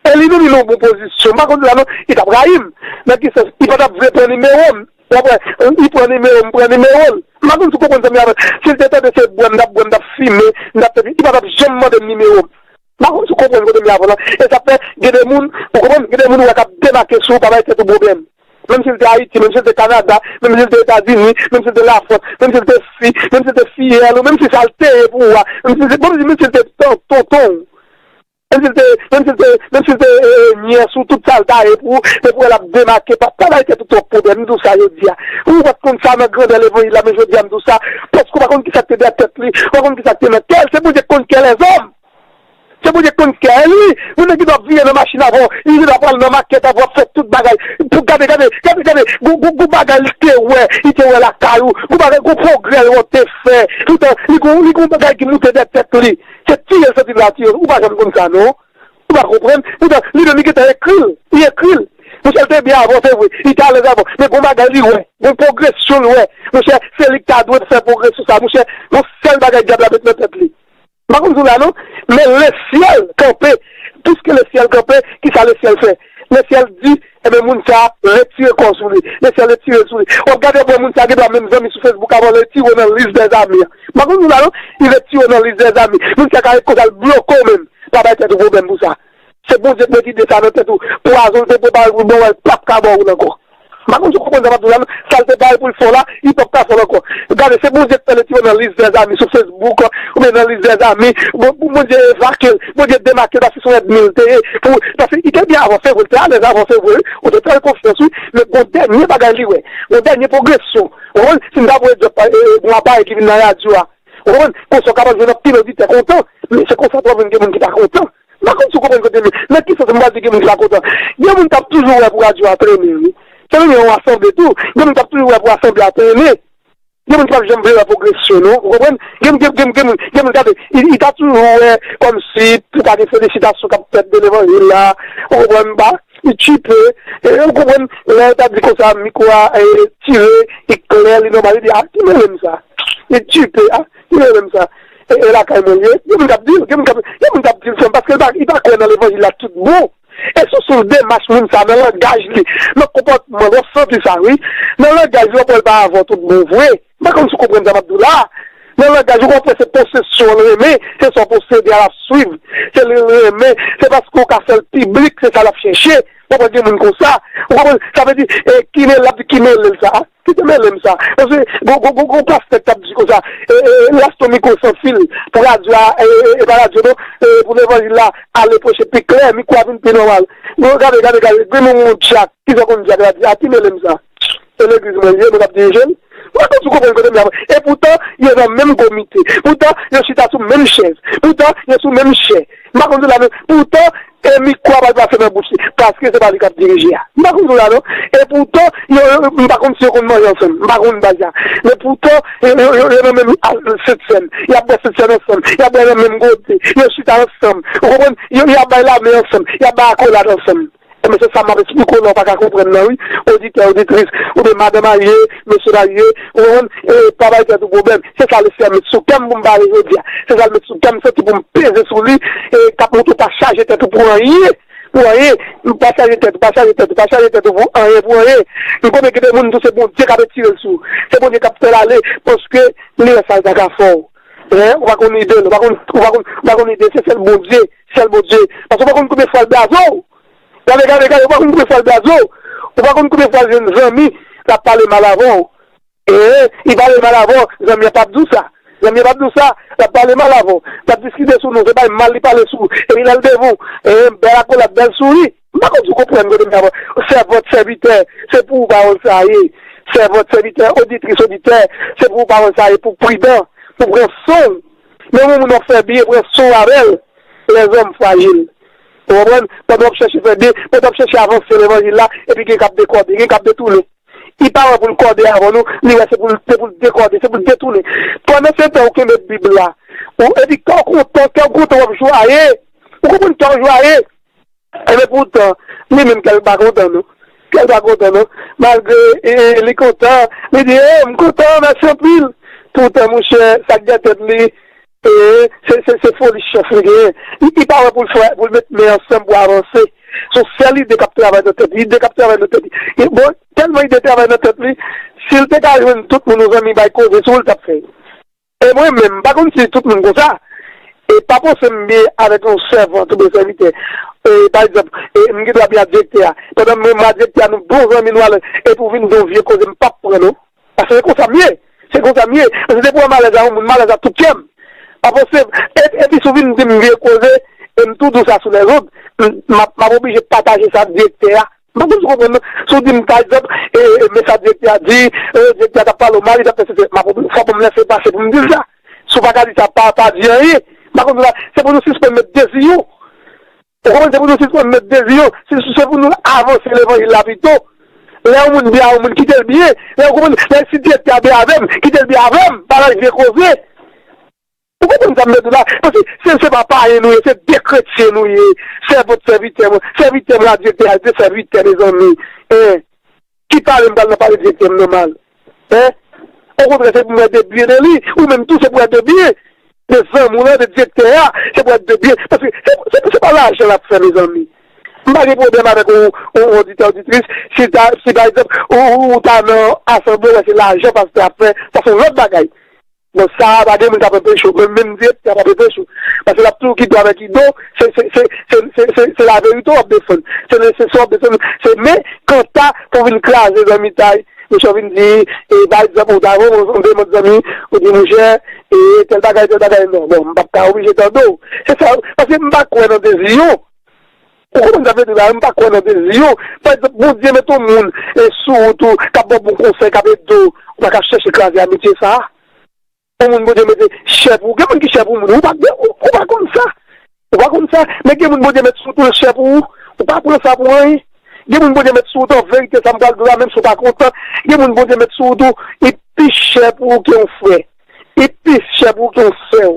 E li menm, li nan yon bon pozisyon. M pa konn di w la, non, li t ap rayi m. Nan ki sans? Li pa t ap vle pran nimewo m. W ap wè, li pran nimewo m, m pran nimewo l. M pa konn si w konprann sa m ap di. Si l te tande se bwè m t ap bwè, m t ap fimen, m t ap fè, li pa t ap janm mande m nimewo m. M pa konn si w konprann kote m ye avè w la. E sa fè, gen de moun, ou konprann, gen de moun ou wè k ap demake sou ou, pa bay tèt ou pwoblèm. Menm si l te Ayiti, menm si l te Kanada, menm si l te Etazini, menm si l te Lafrans, menm si l te fi, menm si l te fiyèl, ou menm si sa l te ye pou ou a, menm si l te, bon, menm si l te ton- tonton w. Menm si l te, menm si l te, menm si l te e, e, nyès ou, tout sa l ta ye pou ou, depi w wè l ap demake, pa, pa bay tèt ou twòp pwoblèm, m di w sa jodi a. Ou pa t konn sa nan grandè levanjil la, men jodi a m di w sa, paske ou pa konn kisa k te dèyè tèt li, ou pa konn kisa k te nan kè l, se Bondye k konn kè lèzòm. Se Bondye k konn kè l, wi. Yon nèg ki t ap vire nan machin avè w, li t ap pral nan makèt avè w, ap fè tout bagay. Pou gade, gade, gade, gade, gon, gon, gon bagay li te wè, li te wè lakay ou, gon bagay, gon pwogrè ou te fè. Poutan, li gon, li gon bagay ki moute dèyè tèt li. Se tiye l santi l va tiye l. Ou pa janm konn sa, non. Ou pa konprann. Poutan, li menm li gentan ekri l. Li ekri l. Monchè, l te byen avè w, se vre. Li te alèz avè w. Men gon bagay li wè. Gon pwogresyon l wè. Monchè, se li k ta dwe fè pwogresyon sa. Monchè, gon sèl bagay dyab la met nan tèt li. M pa konn di w la, non. Men lesyèl kanpe. Piske lesyèl kanpe, kisa lesyèl fè? Lesyèl di, enben, moun sa a retire kò sou li. Lesyèl retire l sou li. W ap gade, w ap wè moun sa a gen dwa menm zanmi sou Facebook avè w, l retire w nan lis dèzami an. M pa konn di w la, non. Li retire w nan lis dèzami. Moun sa a ka ret konsa, l bloke w menm. Pa bay tèt ou pwoblèm pou sa. Se Bondye k met ide sa nan tèt ou. Pwazon l te prepare pou l ba w, l p ap ka ba w l ankò. M pa konn si w konprann sa m ap di w la, non. Sa l te pare pou l fè w la, li p ap ka fè l ankò. Gade, se Bondye k fè l retire w nan lis dèzami sou Facebook, oubyen nan lis dèzami. Bon, pou Bondye evakye l, Bondye demake l, paske se yon ènmi l te ye. Pou, paske li te byen avè w, se vre, l te alèz avè w, se vre, wi. Ou te fè l konfyans, wi. Men gon dènye bagay li wè. Gon dènye pwogresyon. Ou konprann? Si m ta voye djòb, e, e, gon aparèy ki vin nan radyo a. Ou konprann? Konsa w kapab jwenn anpil oditè kontan. Men se konsa tou w ap jwenn gen moun ki pa kontan. M pa konn si w konprann kote m ye. Nan ki sans m pral di gen moun ki pa kontan? Gen moun k ap toujou wè pou radyo a trennen, wi. Se menm yon asanble tou. Gen moun k ap toujou wè pou asanble a trennen. Gen moun ki p ap janm vle wè pwogresyon, non. Ou konprann? Gen, gen, gen, gen moun, gen moun, gade, li, li ta toujou wè kòmsi pou pa gen felisitasyon k ap fèt de levanjil la. Ou konprann m pa? Li tchipe. E, ou konprann? Lè yo ta di konsa, mikwo a, e, tire, li klè, li nòmal, li di, a, ki mele m sa? Li tchipe, a, ki mele m sa? E, e lakay mwen li ye. Gen moun k ap di l, gen moun k ap, gen moun k ap di l, frè m, paske li pa, li pa kwè nan levanjil la tout bon. E sou, sou demach moun sa, nan langaj li, nan konpòtman l, w ap santi sa, wi. Nan langaj li, w ap wè l pa avè w tout bon vre. M pa konn si w konprann sa m ap di w la. Nan langaj li, w ap wè se posesyon l renmen, se sa w posede a l ap swiv. Se li l renmen, se paske w ka fè l piblik, se sa l ap chèche. W ap wè gen moun konsa. Ou konprann? Sa vle di, e, ki mele, l ap di ki mele l sa. Ki te mele m sa? Paske gon, gon, gon, gon pastè k t ap di konsa, e, e, e, last on mikwo san fil pou radyo a, e, e, e, pa radyo non, e, pou levanjil la ale preche pi klè, mikwo a vin pi nòmal. Bon, gade, gade, gade, gen moun, moun dyak, kisa w konn dyak la di, a ki mele m sa? Se legliz mwen ye, mwen k ap dirije l. Mwen pa konn si w konprann kote m ye. E poutan, yo nan menm komite. Poutan, yo chita sou menm chèz. Poutan, yo sou menm chè. M pa konn di w la, men poutan, e mikwo a pral pase nan bouch li, paske se pa li k ap dirije a. M pa konn di w la, non. E poutan, yo, yo, m pa konn si yo konn manje ansanm. M pa konn bagay sa. Men poutan, yo, yo, yo, yo nan menm al Sentsèn. Y ap bwè Sentsèn ansanm. Y ap bwè nan menm gote. Yo chita ansanm. Ou konprann? Yo, y ap bay lamen ansanm. Y ap bay akolad ansanm. Ebyen, se sa m ap esplike w la, w pa ka konprann nan, wi. Oditè, oditris, oubyen madan marye, mesye marye, ou konprann? E pa bay tèt ou pwoblèm. Se sa lesyèl met sou kè m pou m pale jodi a. Se sa l met sou kè m, m santi pou m peze sou li, e k ap montre w pa chaje tèt ou pou anyen, pou anyen. Pa chaje tèt ou, pa chaje tèt ou, pa chaje tèt ou pou anyen, pou anyen. M konnen gen de moun tou, se Bondye k ap etire l sou ou. Se Bondye k ap fè l ale, paske li wè sa l ta ka fè w. Hein? Ou pa konn ide l, ou pa konn, ou pa konn, ou pa konn ide, se sèl Bondye, sèl Bondye. Paske ou pa konn konbyen fwa l blaze w. Gade, gade, gade, ou pa konn konbyen fwa l blaze w. Ou pa konn konbyen fwa l jwenn zanmi, l ap pale mal avè w. Ee, li pale mal avè w, zanmi an p ap di w sa. Zanmi an p ap di w sa, l ap pale mal avè w. L ap diskite sou nou, se bay mal li pale sou ou. Epi lè l devan w, ee, bèl akolad, bèl souri. M pa konn si w konprann kote m ye avè w. Sèvant, sèvitè, se pou ou pawòl sa a ye. Sèvant, sèvitè, oditris, oditè, se pou ou pawòl sa a ye, pou w pridan, pou w pran swen w. Men yon moun w ap fè byen, pran swen w avè l. Lèzòm frajil. Ou konprann? Pandan w ap chèche fè byen, pandan w ap chèche avanse levanjil la, epi gen k ap dekòde, gen k ap detounen. Li pa wè pou l kòde avè nou, li wè se pou l, se pou l dekòde, se pou l detounen. Pandan se tan ou kenbe Bib la, ou, epi kè w kontan, kè w kontan w ap jwaye. Ou konprann kè w jwaye. Enben poutan, li menm kè l pa kontan non. Kè l pa kontan non. Malgre e, e, li kontan, li di, e, m kontan, mèsi anpil. Poutan, monchè, sa k dèyè tèt li, e, se, se, se foli chans li genyen. Li, li pa wè pou l fè, pou l met men ansanm pou avanse. Se yon sèl ide k ap travay nan tèt li, ide k ap travay nan tèt li. E, bon, tèlman ide travay nan tèt li, si l te ka jwenn tout moun yon zanmi bay koze sou l, l t ap fè. E mwen menm, m pa konn si tout moun konsa. E pa panse m byen avèk yon sèvant oubyen sèvitè. E, pa egzanp, e, m gen dwa byen ak direktè a. Pandan mwen, mwen ak direktè a, nou bon zanmi, nou alèz. Epi w vin di yon vye koze, m p ap pran non. Paske se konsa m ye. Se konsa m ye. Paske depi w wè m alèz a yon moun, m alèz a tout kè m. Pa panse, e, epi si w vin di m vye koze, e m tou di w sa sou lèzond, m, m ap, m ap oblije pataje sa ak direktè a. M pa konn si w konprann non. Si w di m, pa egzanp, e, e, men sa direktè a di, e, direktè a t ap pale w mal, li t ap fè sesi, m ap, fò pou m lèse pase pou m di l sa. Si w pa ka di sa, pa, pa di anyen. M pa konn si w pa, se pou nou sispann met dezi yo. Ou konprann? Se pou nou sispann met dezi yo. Se, se pou nou avanse levanjil la pito. Lè yon moun byen a yon moun, kite l byen. Lè w konprann, lè si direktè a byen avè m, kite l byen avè m. Pa bay vye koze. Ou konprann sa m vle di w la? Paske se, se pa payen nou ye, se de kretyen nou ye. Sèvant, sèvitè, mwen, sèvitè, mwen, Dye te al de sèvitè, mezanmi. Hein? Ki pale m pral nan pale direktè m nan mal? Hein? Okontrè, se pou mwen de byen de li. Ou menm tou, se pou wè de byen. De zanmi w lan, de direktè a, se pou wè de byen. Paske se, se, se pa lajan l ap fè, mezanmi. M pa gen pwoblèm avèk yon, yon oditè, oditris. Si ta, si pa egzanp, ou, ou, ou ta nan asanble, ou wè se lajan pastè ap fè, sa se yon lòt bagay. Bon, sa a, pa gen moun k ap anpeche w. Men menm direktè a p ap anpeche w. Paske l ap toujou kite w avèk ido, se, se, se laverite w ap defann. Se, se, se w ap defann. Se, men, kanta pou vin kraze zanmitay, monchè w vin di, e, pa egzanp, ou ta voye yon demande zanmi, ou di, monchè, e, tèl bagay, tèl bagay, non. Bon, m p ap ka oblije tande w. Se sa, paske m pa kwè nan dezi yo. Ou konprann sa m vle di la, m pa kwè nan dezi yo. Pa egzanp, Bondye mete yon moun, e, sou wout ou, k ap ba w bon konsèy, k ap ede w, ou pa ka chèche kraze amitye sa a. Yon moun Bondye mete chè pou ou. Gen moun ki chè pou moun. Ou pa, ou, ou pa konn sa. Ou pa konn sa. Men gen moun Bondye met sou tou chè pou ou. Ou pa pran sa pou anyen. Gen moun Bondye met sou tou an verite sa m pral di w la, menm si w pa kontan. Gen moun Bondye met sou tou, li pi chè pou ou ke yon frè. Li pi chè pou ou ke yon sè w.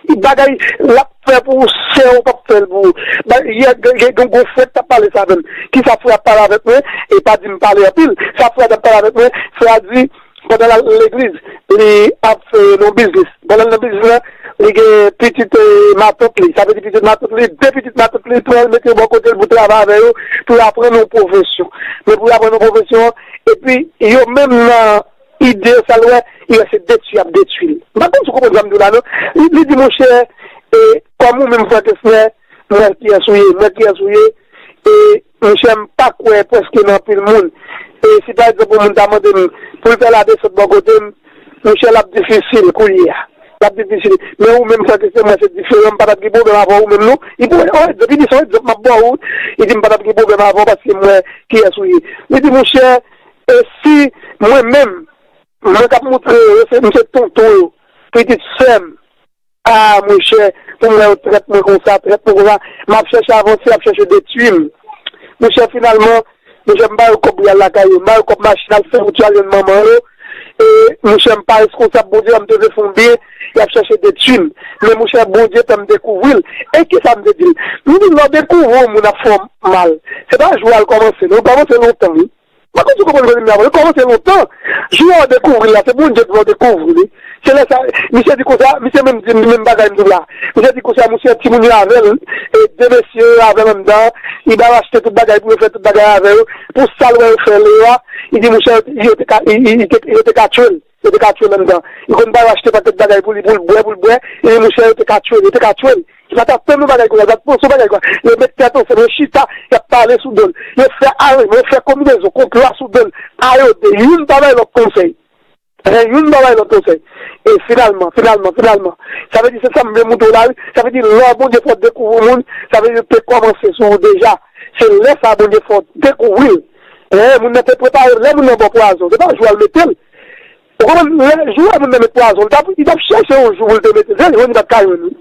Li bagay l ap fè pou ou, sè w p ap fè l pou ou. Ba, yè, gen, gen, gen yon frè k t ap pale sa avè m. Kisa frè a pale avèk mwen? E pa di m pale anpil. Sa frè a t ap pale avèk mwen, frè a di, pandan l al legliz, li ap fè yon biznis. Pandan l nan biznis lan, li gen pitit, eh, matant li. Sa vle di pitit matant li, de pitit matant li, pran l mete yo bò kote l pou travay avè yo, pou yo aprann yon pwofesyon. Men pou yo aprann yon pwofesyon, epi yo menm nan ide yo, sa l wè, li wè se detwi y ap detwi l. M pa konn si w konprann sa m di w la, non. Li, li di, monchè, e, kòm ou menm, frè Kesner, m wè kiyès ou ye, m wè kiyès ou ye, e, monchè, m pa kwè prèske nan anpil moun. E si pa egzanp, yon moun ta mande m pou l fè ladesant bò kote m, monchè, l ap difisil kounye a. L ap difisil. Men ou menm, frè Kesner, m wè se diferan, m pa t ap gen pwoblèm avè w menm, non. Li pou, oh, depi li se yon egzanp m ap ba w, li di m pa t ap gen pwoblèm avè w paske m wè kiyès ou ye. Li di, monchè, e si mwen menm, mwen k ap moutre yo, se, m se tonton yo, pitit sè m, a, monchè, pou m wè yo trèt mwen konsa, trèt mwen konsa. M ap chèche avanse, y ap chèche detwi m. Monchè, finalman, monchè, m ba yo kòb pou y al lakay yo, m ba yo kòb machin, al fè wout yo, al jwenn manman yo. E, monchè, m pa reskonsab, Bondye, m te vle fè yon byen, y ap chèche detwi m. Men, monchè, Bondye fè m dekouvri l. E kisa m te di l? M di l, lè w dekouvri yon moun ap fè w mal, se pa jou a l kòmanse, non, l kòmanse lontan, wi. M pa konn si w konprann kote m ye avè w. Li kòmanse lontan. Jou a w dekouvri l la, se Bondye ki fè w dekouvri li. Se lè sa, misye di konsa, misye menm di m menm bagay m di w la. Misye di konsa, misye timoun yo avè l, e de mesye yo avè l anndan, li ba yo achte tout bagay pou yo fè tout bagay avè yo. Pou sa l wè yo fè lè yo a, li di monchè, yo te ka, li, li, li te, yo te ka tchwe l. Yo te ka tchwe l anndan. Li konn ba yo achte pakèt bagay pou li, pou l bwè, pou l bwè. Li di monchè, yo te ka tchwe l, yo te ka tchwe l. Li pa t ap tann yon bagay konsa, li pa t panse yon bagay konsa. Yo met tèt ansanm, yo chita, y ap pale sou do l. Yo fè aranjman, yo fè konbinezon, konplo a sou do l. A yo de, youn pa bay lòt konsèy. Hein, youn pa bay lòt konsèy. E finalman, finalman, finalman, sa vle di se sa m vle moutre w la, wi. Sa vle di lè Bondye fè w dekouvri yon moun, sa vle di te kòmanse sou ou deja. Se lè sa Bondye fè w dekouvri l. Hein, moun nan te prepare l, lè moun nan ba w pwazon, se pa jou a l mete l. Ou konprann? Lè jou a moun nan met pwazon, li t ap, li t ap chèche yon jou pou l te mete l. Se jwenn li pa t ka jwenn, wi.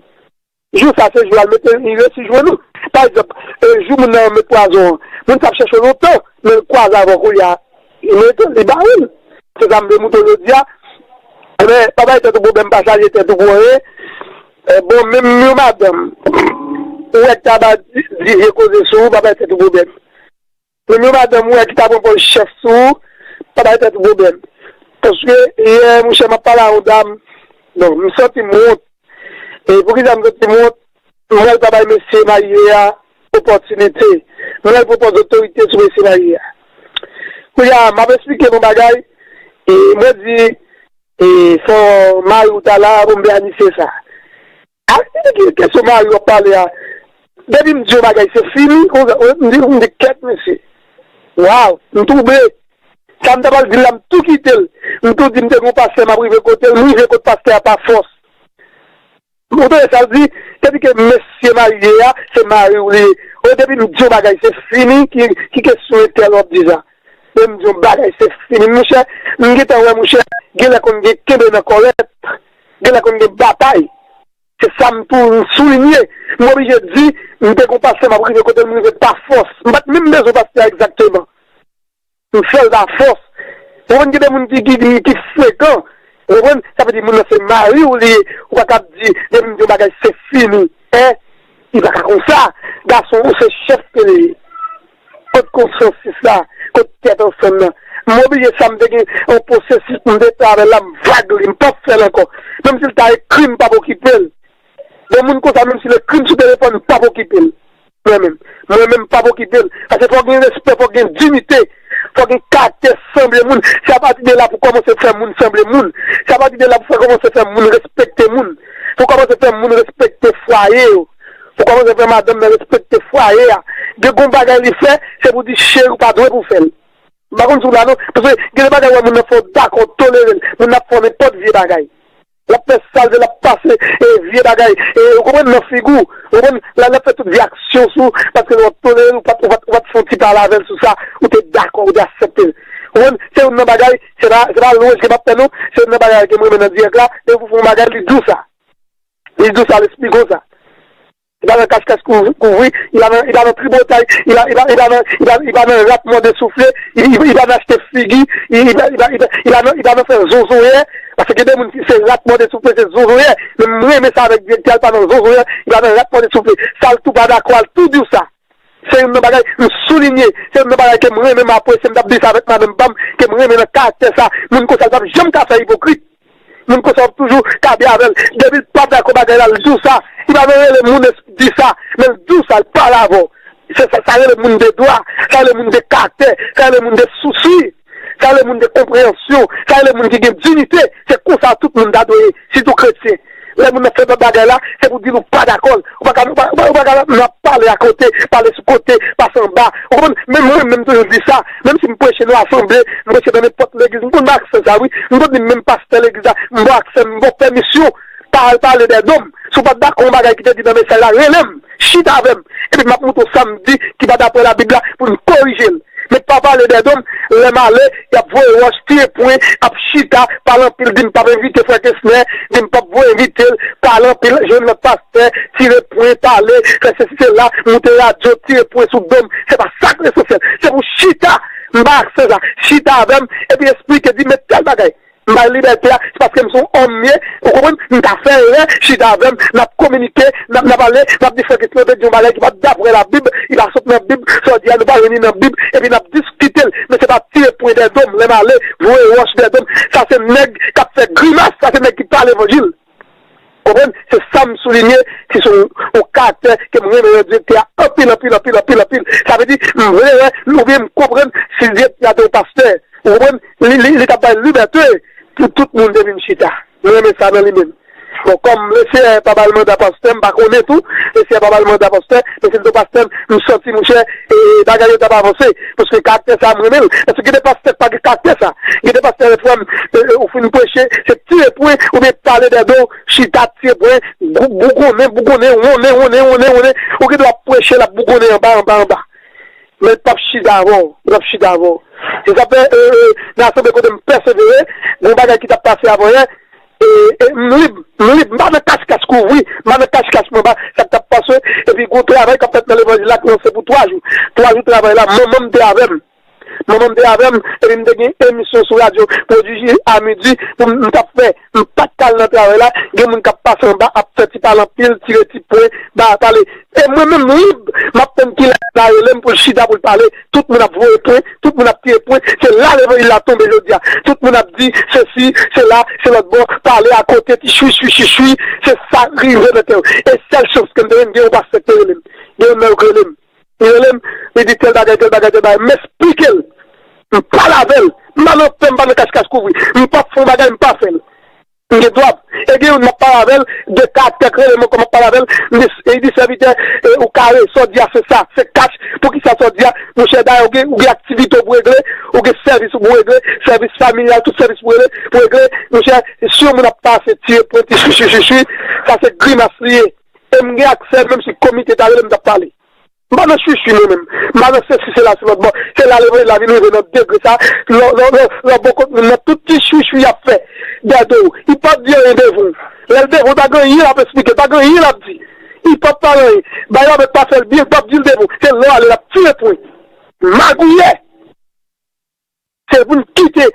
Jou sa se jou a l mete, li resi jwenn ou. Pa egzanp, e, jou moun nan met pwazon an, moun sa ap chèche w lontan, men l kwaze avè w kounye a, li mete l, li ba ou l. Se sa m vle montre w jodi a. Ebyen, pa bay tèt ou pwoblèm, pa chaje tèt ou pou anyen. Eh, bon, menm yon madanm, ou wè ki ta ba di, di vye koze sou ou, pa bay tèt ou pwoblèm. Menm yon madanm, ou wè ki ta pran pòz chèf sou ou, pa bay tèt ou pwoblèm. Paske, yè, monchè, m ap pale a yon dam, bon, m santi m wont. E poukisa m santi m wont? M wè l pa bay mesye marye a opòtinite. M wè l pran pòz otorite sou mesye marye a. Kounye a, m ap esplike yon bagay, e mwen di, e fò mari w ta la pou m planifye sa. A, ki, ki kesyon mari w ap pale a? Depi m di yon bagay, se fini, konsa, m di, m di, kèt, mesye. Waw, m twouble. Sa m ta pral di l la, m tou kite l. M tou di m te gen yon pastè, m ap rive kote l, m rive kot pastè a pa fòs. Ou tande sa l di, depi ke mesye marye a, se mari w li ye. O, depi m di yon bagay, se fini, ki, ki kesyon entèl w ap di sa? Depi m di yon bagay, se fini. Monchè, m gentan wè, monchè, genlè konn gen kenbe nan kòlèt, genlè konn gen batay. Se sa m tou soulinye. M oblije di, m te gon pastè, m ap rive kote l, m rive pa fòs. M pa t menm bezwen pastè a egzakteman. M fè l pa fòs. Ou konprann, gen de moun ki, ki, ki, ki frekan. Ou konprann? Sa vle di moun nan se mari w li ye. Ou pa kab di, depi m di yon bagay, se fini. Hein? Li pa ka konsa. Gason, ou se chèf ke li ye. Kot konsansis la? Kot tèt ansanm nan? M oblije sa, m te gen yon pwosesis pou m te fè avè l la, m vag li, m p ap fè l ankò. Menm si l ta ekri m, m p ap okipe l. Bon, moun konsa, menm si l ekri m sou telefòn, m p ap okipe l. Mwen menm. Mwen menm, m p ap okipe l. Paske fò gen respè, fò gen diyite, fò gen karaktè sanble moun. Se apati de la pou kòmanse fè moun sanble moun. Se apati de la pou fè kòmanse fè moun respekte moun. Pou kòmanse fè moun respekte fwaye yo. Pou kòmanse fè madanm nan respekte fwaye a. Gen gon bagay li fè, se pou di cheri w pa dwe pou fè l. M pa konn si w la non. Paske gen de bagay wè moun nan fè w dakò tolere l. Moun nan ap fè w nenpòt vye bagay. L ap fè sa l vle, l ap pase e vye bagay. E ou konprann nan figi w. Ou konprann la, l ap fè tout vye aksyon sou w. Paske lè w ap tolere l, ou pa t, ou pa t, ou pa t fè yon ti pale avè l sou sa. Ou te dakò, ou te aksepte l. Ou konprann? Se youn nan bagay, se pa, se pa lwanj ke m ap fè non. Se youn nan bagay ke m renmen nan dirèk la. Depi w fè yon bagay, li di w sa. Li di w sa, l esplike w sa. Li pa nan kachkach kou-, kouvri, li pa nan, li pa nan tripotay, li pa, li pa, li pa nan, li pa, li pa nan rat mòde soufle, li, li, li pa nan achte figi, li, li pa, li pa, li pa, li pa nan, li pa nan fè zonzonyè, paske gen de moun ki se rat mòde soufle, se zonzonyè. Men m renmen sa avèk direktè a, li pa nan zonzonyè, li pa nan rat mòde soufle. Sa l tou pa dakò a, l tou di w sa. Se youn nan bagay m soulinye, se youn nan bagay ke m renmen, m apresye, m t ap di sa avèk madanm pa m, ke m renmen nan karaktè sa. Moun konsa, l p ap janm ka fè ipokrit. Moun konsa w ap toujou kabe avè l. Depi l pa dakò bagay la, l di w sa. Li pa vle rele moun di sa, men l di w sa, l pale avè w. Se sa, sa rele moun de dwa, sa rele moun de karaktè, sa rele moun de sousi, sa rele moun de konpreyansyon, sa rele moun ki gen diyite. Se konsa tout moun ta dwe ye, sitou kretyen. Lè moun nan fè lòt bagay la, se pou di l ou pa dakò l. Ou pa ka, ou pa, ou pa, ou pa ka nan pale akote, pale sou kote, pase anba. Ou konprann? Menm mwen, menm toujou di sa. Menm si m preche nan asanble, m preche nan nenpòt legliz, m konn ba aksè sa, wi. M konn di menm pastè legliz la, m ba aksè, m ba pèmisyon. Pa al pale dèdo m. Si w pa t dakò yon bagay ki te di nan mesaj la, rele m, chita avè m. Epi m ap montre w sa m di ki pa daprè Labib la pou n korije l. Men pa pale dèdo m, lè m ale, y ap voye wòch, tire pwen, ap chita, pale anpil, di m p ap envite frè Kesner, di m p ap voye envite l, pale anpil, jwenn lòt pastè, tire pwen, pale, fè sesi sela, moute radyo, tire pwen sou do m. Se pa sa k lesansyèl. Se pou chita, m ba aksè sa, chita avè m, epi esplike, di men tèl bagay. M bay libète a, se paske m se yon òm m ye, ou konprann? M ka fè erè, chita avè m, n ap kominike, n ap, n ap pale, n ap di frè Kesner te di yon bagay ki pa t daprè Labib, li pa sot nan Bib, sa w di a nou pa jwenn li nan Bib, epi n ap diskite l. Men se pa tire pwen dèdo m, lè m ale, voye wòch dèdo m. Sa se nèg k ap fè grimas, sa se nèg ki pa levanjil. Konprann? Se sa m soulinye, ki se yon, yon karaktè ke m renmen nan direktè a anpil, anpil, anpil, anpil, anpil. Sa vle di, m vle wè, oubyen m konprann si direktè a te yon pastè. Ou konprann? Li, li, li t ap bay libète pou tout moun te vin chita. Mwen renmen sa nan li menm. Bon, kòm Leseyè pa ba l manda pastè, m pa konnen tou, Leseyè pa ba l manda pastè, men si l te pastè, m santi, monchè, e, bagay yo t ap avanse. Paske karaktè sa a, m renmen l. Paske gen de pastè k pa gen karaktè sa. Gen de pastè, lè frè m, e, e, ou fin preche, se tire pwen, oubyen pale dèdo, chita, tire pwen, gou-, bougonnen, bougonnen, wonnen, wonnen, wonnen, wonnen. Ou gen dwa ap preche, l ap bougonnen anba, anba, anba. Men l p ap chita avè w, l p ap chita avè w. Se sa fè, e, e, nan asanble kote m pèsevere, gen yon bagay ki t ap pase avan yè, e, e, m lib, m lib, m pa nan kachkach kouvri, m pa nan kachkach manba, sa k t ap pase, epi gen yon travay k ap fèt nan levanjil la k lanse pou twa jou. Twa jou travay la, manman m te avè m. Manman m te avè m, epi m te gen emisyon sou radyo, Pwodui a midi, pou m t ap fè, m pa t ka al nan travay la, gen moun k ap pase anba, ap fè ti pale anpil, tire ti pwen, ba, pale. E mwen menm lib, m ap tann kilè l a rele m pou l chita pou l pale. Tout moun ap voye pwen, tout moun ap tire pwen. Se la levanjil la tonbe jodi a. Tout moun ap di sesi, se la, se lòt bò, pale akote, ti chwi, chwi, chwi, chwi. Se sa k rive nan tè yo. E sèl chans ke m te gen, m gen yon pastè k te rele m. Gen yon nèg rele m. Li rele m, li di tèl bagay, tèl bagay, tèl bagay. M esplike l. M pale avè l. M pa nan fè, m pa nan kach kach kouvri. M p ap fè yon bagay, m pa fè l. M gen dwa. E gen youn m ap pale avè l, de karaktè k rele m ankò m ap pale avè l. M di, e li di sèvitè, e, ou kare, sa w di a se sa, se kach. Poukisa sa w di a? Monchè, dayè ou gen, ou gen aktivite w pou regle, ou gen sèvis ou pou regle, sèvis familyal, tout sèvis pou regle, pou regle. Monchè, si yon moun ap pase, tire pwen, ti chwi, chwi, chwi, chwi, sa se grimas li ye. E m gen aksè, menm si komite ta rele m, m t ap pale. M pa nan chwichwi mwen menm. M pa nan sesi, se la, se lòt bò. Se la levanjil la vin rive nan degre sa. Lò, lò, lò, lò bò kot moun nan, tout ti chwichwi y ap fè dèyè do w. Li p ap di anyen devan w. Lè l devan w, pa gen anyen l ap esplike, pa gen anyen l ap di. Li p ap pale anyen. Bagay la mèt pa fè l byen, li p ap di l devan w. Se lè w ale, l ap tire pwen. Magouyè! Se pou n kite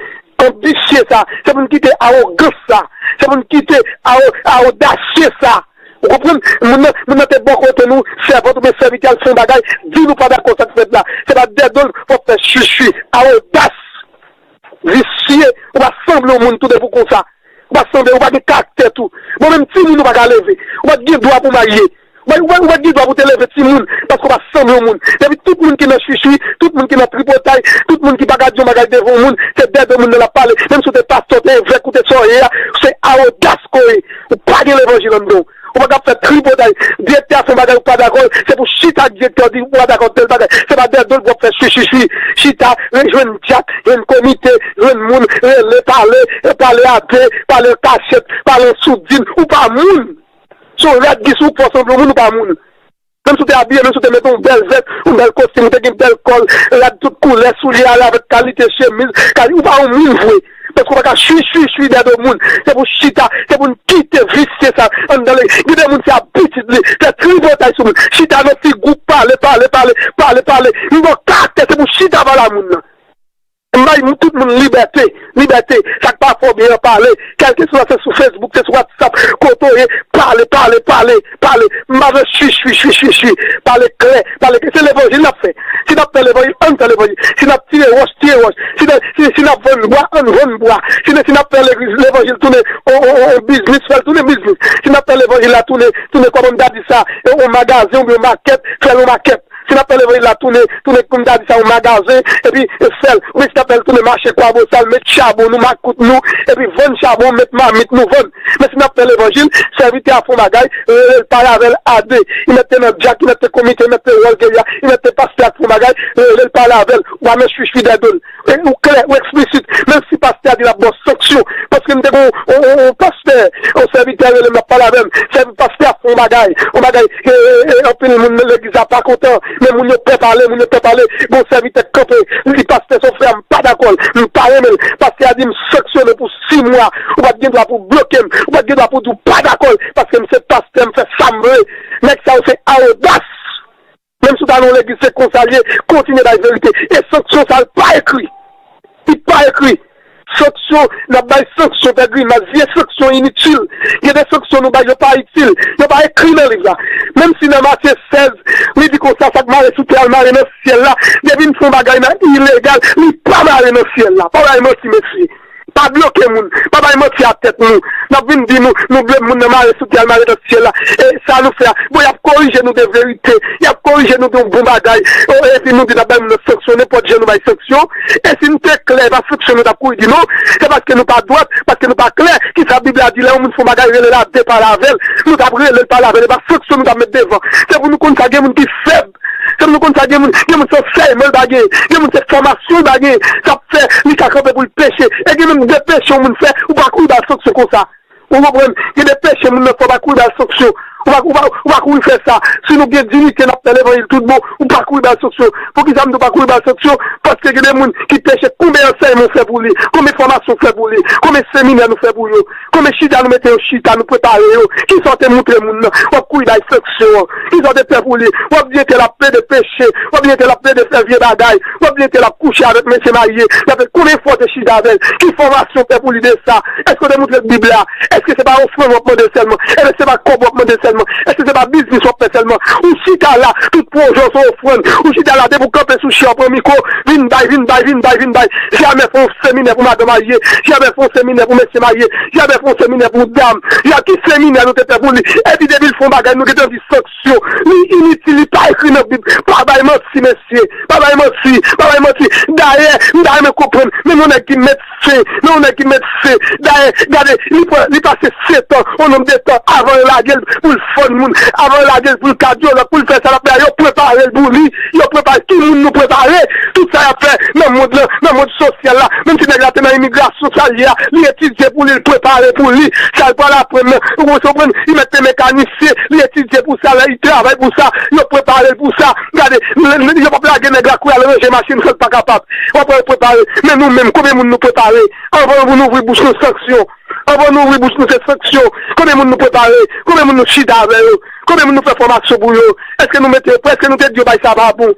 anbisye sa, se pou n kite awogans sa, se pou n kite awo, awodasye sa. Ou konprann? Moun nan, moun nan te bò kote nou, sèvant oubyen sèvitè al fè yon bagay, di nou pa dakò sa k fèt la. Se pa dèyè do l w ap fè chwichwi, awodas, visye, ou pa sanble yon moun tou depi w konsa. Ou pa sanble, ou pa gen karaktè tou. Bon, menm timoun ou pa ka leve. Ou pa t gen dwa pou w marye. Ou pa, ou pa, ou pa t gen dwa pou w te leve timoun, paske w pa sanble yon moun. Depi tout moun ki nan chwichwi, tout moun ki nan tripotay, tout moun ki pa ka di yon bagay devan yon moun, se dèyè do moun nan l ap pale. Menm si w te pastè, w te evèk, ou te sa w ye a, se awodas ke w ye. Ou pa gen levanjil anndan w. Ou pa ka fè tripotay. Direktè a fè yon bagay ou pa dakò, se pou chita ak direktè a di ou pa dakò tèl bagay. Se pa dèyè do l pou w ap fè chwichwichwi. Chita, jwenn dyak, jwenn komite, jwenn moun, rele, pale, pale a de, pale an kachèt, pale an soudin. Ou pa moun. Si w rad, gen sou fòs anpil moun, ou pa moun. Menm si w te abiye, menm si w te mete yon bèl vès, yon bèl kostim, ou te gen bèl kòl, rad tout koulè, soulye ale avèk kalite chemiz, kal-, ou pa yon moun vre. Paske w pa ka chwi, chwi, chwi dèyè do moun. Se pou chita, se pou n kite visye sa anndan li. Gen de moun se abitid li, fè tripotay sou moun. Chita nan figi w, pale, pale, pale, pale, pale. Li gen karaktè, se pou chita pale a moun nan. M bay tout moun libète, libète. Sa k pa fè w byen an, pale. Kèlkeswa se sou Facebook, se sou WhatsApp, kote w ye, pale, pale, pale, pale. M pa nan chwi, chwi, chwi, chwi, chwi. Pale klè, pale klè. Se levanjil n ap fè. Si n ap fè levanjil, ann fè levanjil. Si n ap tire wòch, tire wòch. Si n, si, si n ap vann bwa, ann vann bwa. Si n, si n ap fè legliz, levanjil tounen on, on, on, on biznis, fè l tounen biznis. Si n ap fè levanjil la tounen, tounen kòman m ta di sa, on magazen oubyen on makèt, fè l on makèt. Si n ap fè levanjil la tounen, tounen, kòm m ta di sa, yon magazen, epi fè l. Oubyen si n ap fè l tounen mache Kwabosal, met chabon nou, makout nou, epi vann chabon, met mamit nou, vann. Men si n ap fè levanjil, sèvitè a fè yon bagay, rele l, pale avè l a de. Li mèt te nan dyak, li mèt te komite, li mèt te wòl geya, li mèt te pastè a fè yon bagay, rele l, pale avè l. Ou pa nan chwichwi dèyè do l. E ou klè, ou eksplisit. Menm si pastè a di l ap ba w sanksyon. Paske m te gen yon, yon, yon, yon pastè, yon sèvitè rele m, l ap pale avè m. Sèvi pastè a fè yon bagay, yon bagay, e, e, e, anpil moun nan legliz la pa kontan. Men moun yo pè pale, moun yo pè pale. Gen yon sèvitè k kanpe, li, pastè, se yon frè m, m pa dakò l, m pa renmen l. Pastè a di m sanksyone pou sis mwa. Ou pa t gen dwa pou bloke m, ou pa t gen dwa pou di w pa dakò l, paske m se pastè, m fè sa m vle. Nèg sa yo se awodas. Menm si w ta nan yon legliz, se konsa l ye, kontinye bay verite. E sanksyon sa a, l pa ekri. Li pa ekri. Sanksyon, n ap bay sanksyon, fè grimas, vye sanksyon initil. Gen de sanksyon nou bay, yo pa itil. Yo pa ekri nan liv la. Menm si nan Matye sèz, li di konsa, sa k mare sou tè a, l mare nan syèl la. Depi n fè yon bagay nan ilegal, li pa mare nan syèl la. Pa bay manti, mesye. Pa bloke moun. Pa bay manti a tèt nou. N ap vin di nou, nou vle moun nan mare sou tè a, l mare nan syèl la. E sa nou fè a, bon, y ap korije nou de verite. Y ap korije nou de yon bon bagay. O, epi nou di n ap bay moun nan sanksyon, nenpòt jan nou bay sanksyon. E si n te klè, e pa sanksyon nou t ap kouri di non. Se paske nou pa dwat, paske nou pa klè. Kisa Bib la di, lè yon moun fè yon bagay, rele l a de, pale avè l. Nou t ap rele l, pale avè l, e pa sanksyon nou t ap met devan. Se pou nou konn sa, gen moun ki fèb. Se pou nou konn sa, gen moun, gen moun se ansèyman l pa gen, gen moun se fòmasyon l pa gen, sa fè li ka kanpe pou l peche. E gen menm de peche yon moun fè, ou pa kouri ba l sanksyon konsa. Ou konprann? Gen de peche moun nan fè, ou pa kouri ba l sanksyon. Ou pa, ou pa, ou pa kouri fè sa. Si nou gen diyite, n ap fè levanjil tout bon. Ou pa kouri bay sanksyon. Poukisa m di w pa kouri bay sanksyon? Paske gen de moun ki peche. Konbyen ansèyman w fè pou li? Konbyen fòmasyon w fè pou li? Konbyen seminè nou fè pou yo? Konbyen chita nou mete yo chita, nou prepare yo? Kisa w te montre moun nan? W ap kouri bay sanksyon an. Kisa w te fè pou li? W ap di entèl ap plede peche. W ap di entèl ap plede fè vye bagay. W ap di entèl ap kouche avèk mesye marye. L ap fè konbyen fwa w te chita avè l? Ki fòmasyon w fè pou li de sa? Èske w te montre l Bib la? Èske se pa ofrann w ap mande sèlman? Èske se pa kòb w ap mande sèlman? Èske se pa biznis w ap fè sèlman? Ou chita la, tout pwojè w se ofrann. Ou chita la, depi w kanpe sou chè, w pran mikwo, vin bay, vin bay, vin bay, vin bay. Jamè fè yon seminè pou madanm marye. Jamè fè yon seminè pou mesye marye. Jamè fè yon seminè pou dam. Ya ki seminè nou te fè pou li? Epi depi l fè yon bagay, nou gentan di sanksyon. Li initil, li pa ekri nan Bib. Pa bay manti, mesye. Pa bay manti, pa bay manti. Dayè, m ta renmen konprann, menm yon nèg ki mèt se, nan yon nèg ki mèt se. Dayè, gade, li pran, li pase sèt an, yon nonb de tan avan yo lage l pou l fann moun, avan yo lage l pou l ka vyolans, pou l fè sa l ap fè a, yo prepare l pou li, yo prepare, tout moun nou prepare, tout sa y ap fè nan mond lan, nan mond sosyal la, menm si nèg la te nan imigrasyon sa l ye a, li etidye pou li, l prepare pou li, sa l pral aprann nan, ou konprann, li mèt te mekanisyen, li etidye pou sa, li travay pou sa, yo prepare l pou sa, gade, l- l- yo p ap lage nèg la kouri al ranje machin san l pa kapab, w ap wè yo prepare, men nou menm, konbyen moun nou prepare? Anvan nou ouvri bouch nou sanksyon. Anvan nou ouvri bouch nou se sanksyon. Konbyen moun nou prepare? Konbyen moun nou chita avè yo? Konbyen moun nou fè fòmasyon pou yo? Èske nou mete yo prè? Èske nou te di yo bay sa pa bon?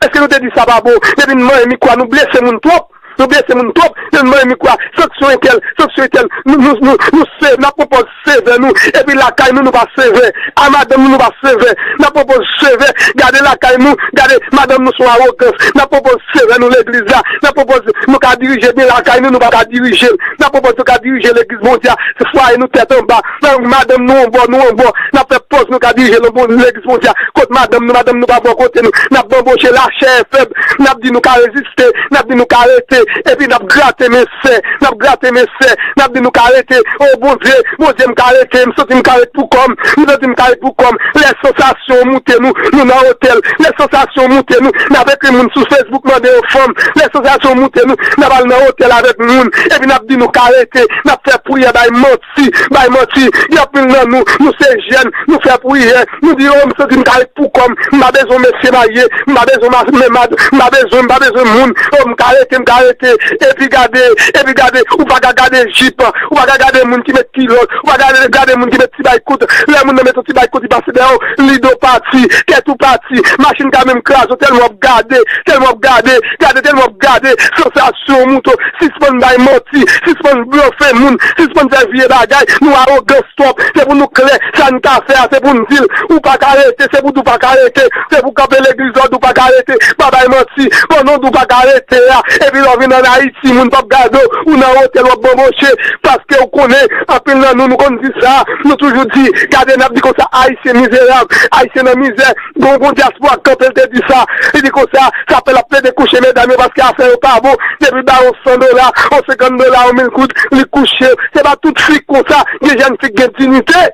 Èske nou te di sa pa bon? Depi n manyen mikwa, nou blese moun twòp. Nou blese moun twòp. Depi n manyen mikwa, sanksyon entèl, sanksyon entèl. Nou, nou, nou, nou se, n ap pran pòz sevè nou. Epi lakay nou, nou pa sevè. A madanm nou, nou pa sevè. N ap pran pòz sevè. Gade lakay nou, gade madanm nou se yon awogans. N ap pran pòz sevè nou legliz la. N ap pran pòz nou ka dirije byen lakay nou, nou pa ka dirije l. N ap pran pòz nou ka dirije legliz Bondye a. Se fwaye nou tèt anba. Nan madanm nou anbò, nou anbò. N ap fè pòz nou ka dirije nan bon, legliz Bondye a. Kot madanm nou, madanm nou pa bò kote nou. N ap banboche lachè fèb. N ap di nou ka reziste. N ap di nou ka rete. Epi n ap grate men sè. N ap grate men sè. N ap di nou ka rete. O Bondye, Bondye m ka rete. M santi m ka ret pou kò m. M santi m ka ret pou kò m. Lè sansasyon moute nou, nou nan otèl. Lè sansasyon moute nou, n ap ekri moun sou Facebook mande yo fanm. Lè sansasyon moute nou, n ap al nan otèl avèk moun. Epi n ap di nou ka rete. N ap fè priyè bay manti, bay manti. Gen anpil nan nou, nou se jèn, nou fè priyè. Nou di, o, m santi m ka ret pou kò m. M pa bezwen mesye marye. M pa bezwen ma- men mad- m pa bezwen, m pa bezwen moun. O, m ka rete, m ka rete. Epi gade, epi gade, ou pa ka gade jip. Ou pa ka gade moun ki met kilòt. Ou pa ka gade, gade moun ki met ti bay kout. Lè moun nan met yon ti bay kout, li pase dèyè w, lido pati, tèt ou pati, machin ka menm kraze w tèlman w ap gade, tèlman w ap gade, gade tèlman w ap gade, sansasyon moute w, sispann bay manti, sispann blofe moun, sispann fè vye bagay, nou awogans twòp, se pou nou klè, sa n ka fè a, se pou n di l, ou pa ka rete, se pou di w pa ka rete, se pou kanpe legliz la, w di w pa ka rete, pa bay manti, pandan w di w pa ka rete a, epi lè w vin ann Ayiti, moun p ap gade w, ou nan otèl, w ap banboche, paske w konnen, anpil nan nou, nou konn di sa, nou toujou di, gade, n ap di konsa, Ayisyen mizerab, Ayisyen nan mizè, gon, gon dyaspora k kanpe, l te di sa, li di konsa, sa fè l ap plede kouche medam yo, paske afè yo pa bon, depi ba yo san dola, yon senkant dola, yon mil goud, li kouche, se pa tout fi k konsa, gen jèn fi k gen diyite,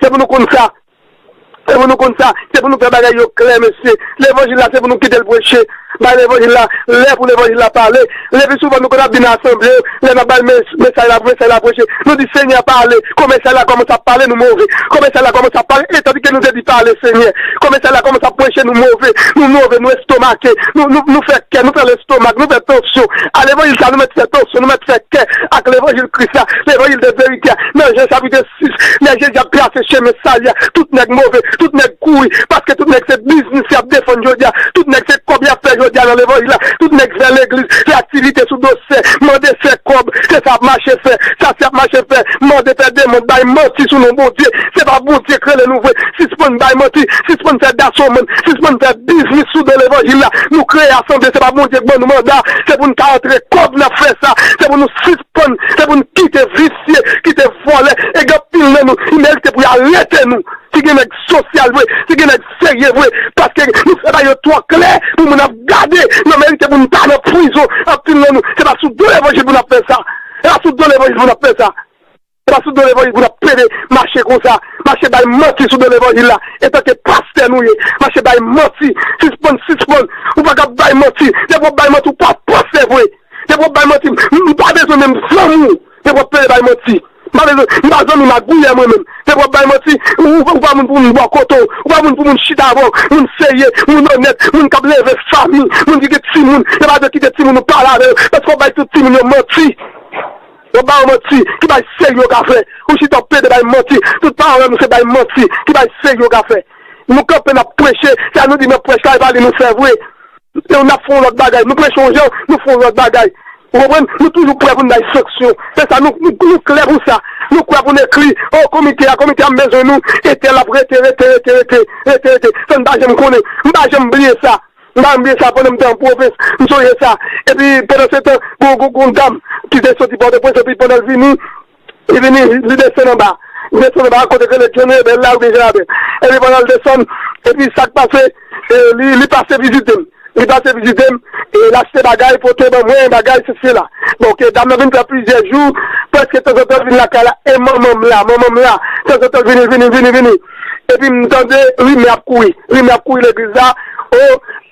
se pou nou konn sa. Se pou nou konn sa, se pou nou fè bagay yo klè, mesye. Levanjil la, se pou nou kite l preche. Bay levanjil la, lè pou levanjil la pale. Lepi souvan nou konn ap vin asanble, lè n ap bay mes- mesaj la, mesaj la preche. Nou di, Senyè, pale. Kon mesaj la kòmanse ap pale, nou move. Kon mesaj la kòmanse ap pale, e tandike nou te di, pale, Senyè. Kon mesaj la kòmanse ap preche, nou move. Nou move, nou estomake. Nou, nou, nou fè kè, nou fè lestomak, nou fè tansyon. A levanjil sa, nou mèt fè tansyon, nou mèt fè kè ak levanjil Kris la. Levanjil de verite a. Nan Jan chapit sis, lè Jezi ap trase chemen sali a, tout nèg move, tout nèg kouri, paske tout nèg se biznis y ap defann jodi a, tout nèg se kòb y ap fè jodi a nan levanjil la, tout nèg fè legliz, fè aktivite sou do sè, mande sè kòb, se sa ap mache fè, sa sè ap mache fè, mande fè demann, bay manti sou non Bondye, se pa Bondye k rele nou vre, sispann bay manti, sispann fè dasomann, sispann fè biznis sou do levanjil la, nou kreye asanble, se pa Bondye k ban nou manda, se pou n ka antre kòb n ap fè sa, se pou nou sispann, se pou n kite visye, kite vòlè, e gen anpil nan nou, ki merite pou y arete nou. Si gen nèg sosyal vre, si gen nèg serye vre, paske nou fè bagay yo twò klè pou moun ap gade, nou merite pou n pa nan prizon. Anpil nan nou, se pa sou do levanjil pou n ap fè sa. Se pa sou do levanjil pou n ap fè sa. Se pa sou do levanjil pou n ap pede mache konsa, mache bay manti sou do levanjil la. Antanke pastè nou ye, mache bay manti, sispann, sispann. Ou pa ka bay manti. Depi w ap bay manti, ou pa pastè vre. Depi w ap bay manti, m pa bezwen menm zanmi w. Depi w ap pede bay manti. M pa bezwen, m pa zanmi magouye mwen menm. Depi w ap bay manti, ou, ou pa moun pou moun bò kote w, ou pa moun pou moun chita avè w, moun serye, moun onèt, moun k ap leve fanmi, moun ki gen timoun, yo pa dwe kite timoun ou pale avè yo, paske w bay tout timoun yo manti. Yo ba yo manti, ki bay serye yo ka fè. Ou chita w pede bay manti, tout paran nou se bay manti, ki bay serye yo ka fè. Nou kanpe n ap preche, sa nou di nan prèch la, e pa li nou fè vre. E n ap fè yon lòt bagay, nou preche yon jan, nou fè yon lòt bagay. Ou konprann? Nou toujou prè pou n bay sanksyon. Se sa, nou, nou, nou klè pou sa. Nou klè pou n ekri, o, komite a, komite a, m bezwen nou, etèl ap rete, rete, rete, rete, rete, rete, san n pa janm konnen. M pa janm bliye sa. M pa bliye sa pandan m te an pwovens, m sonje sa. Epi pandan se tan, gon, gon, gon dam ki te soti Pòtoprens, epi pandan l vini, li vini, li desann anba. Li desann anba kote k rele John Rebel la, oubyen Jan Rabèl. Epi pandan l desann, epi sa k pase, e, li, li pase vizite m. Li pase vizite m, e, l achte bagay, pote ban mwen, bagay, sesi la. Bon, ke dam nan vin fè plizyè jou, prèske tanzantan l vin lakay la, e manman m la, manman m la, tanzantan l vini, vini, vini, vini. Epi m tande rimè ap kouri, rimè ap kouri legliz la, o,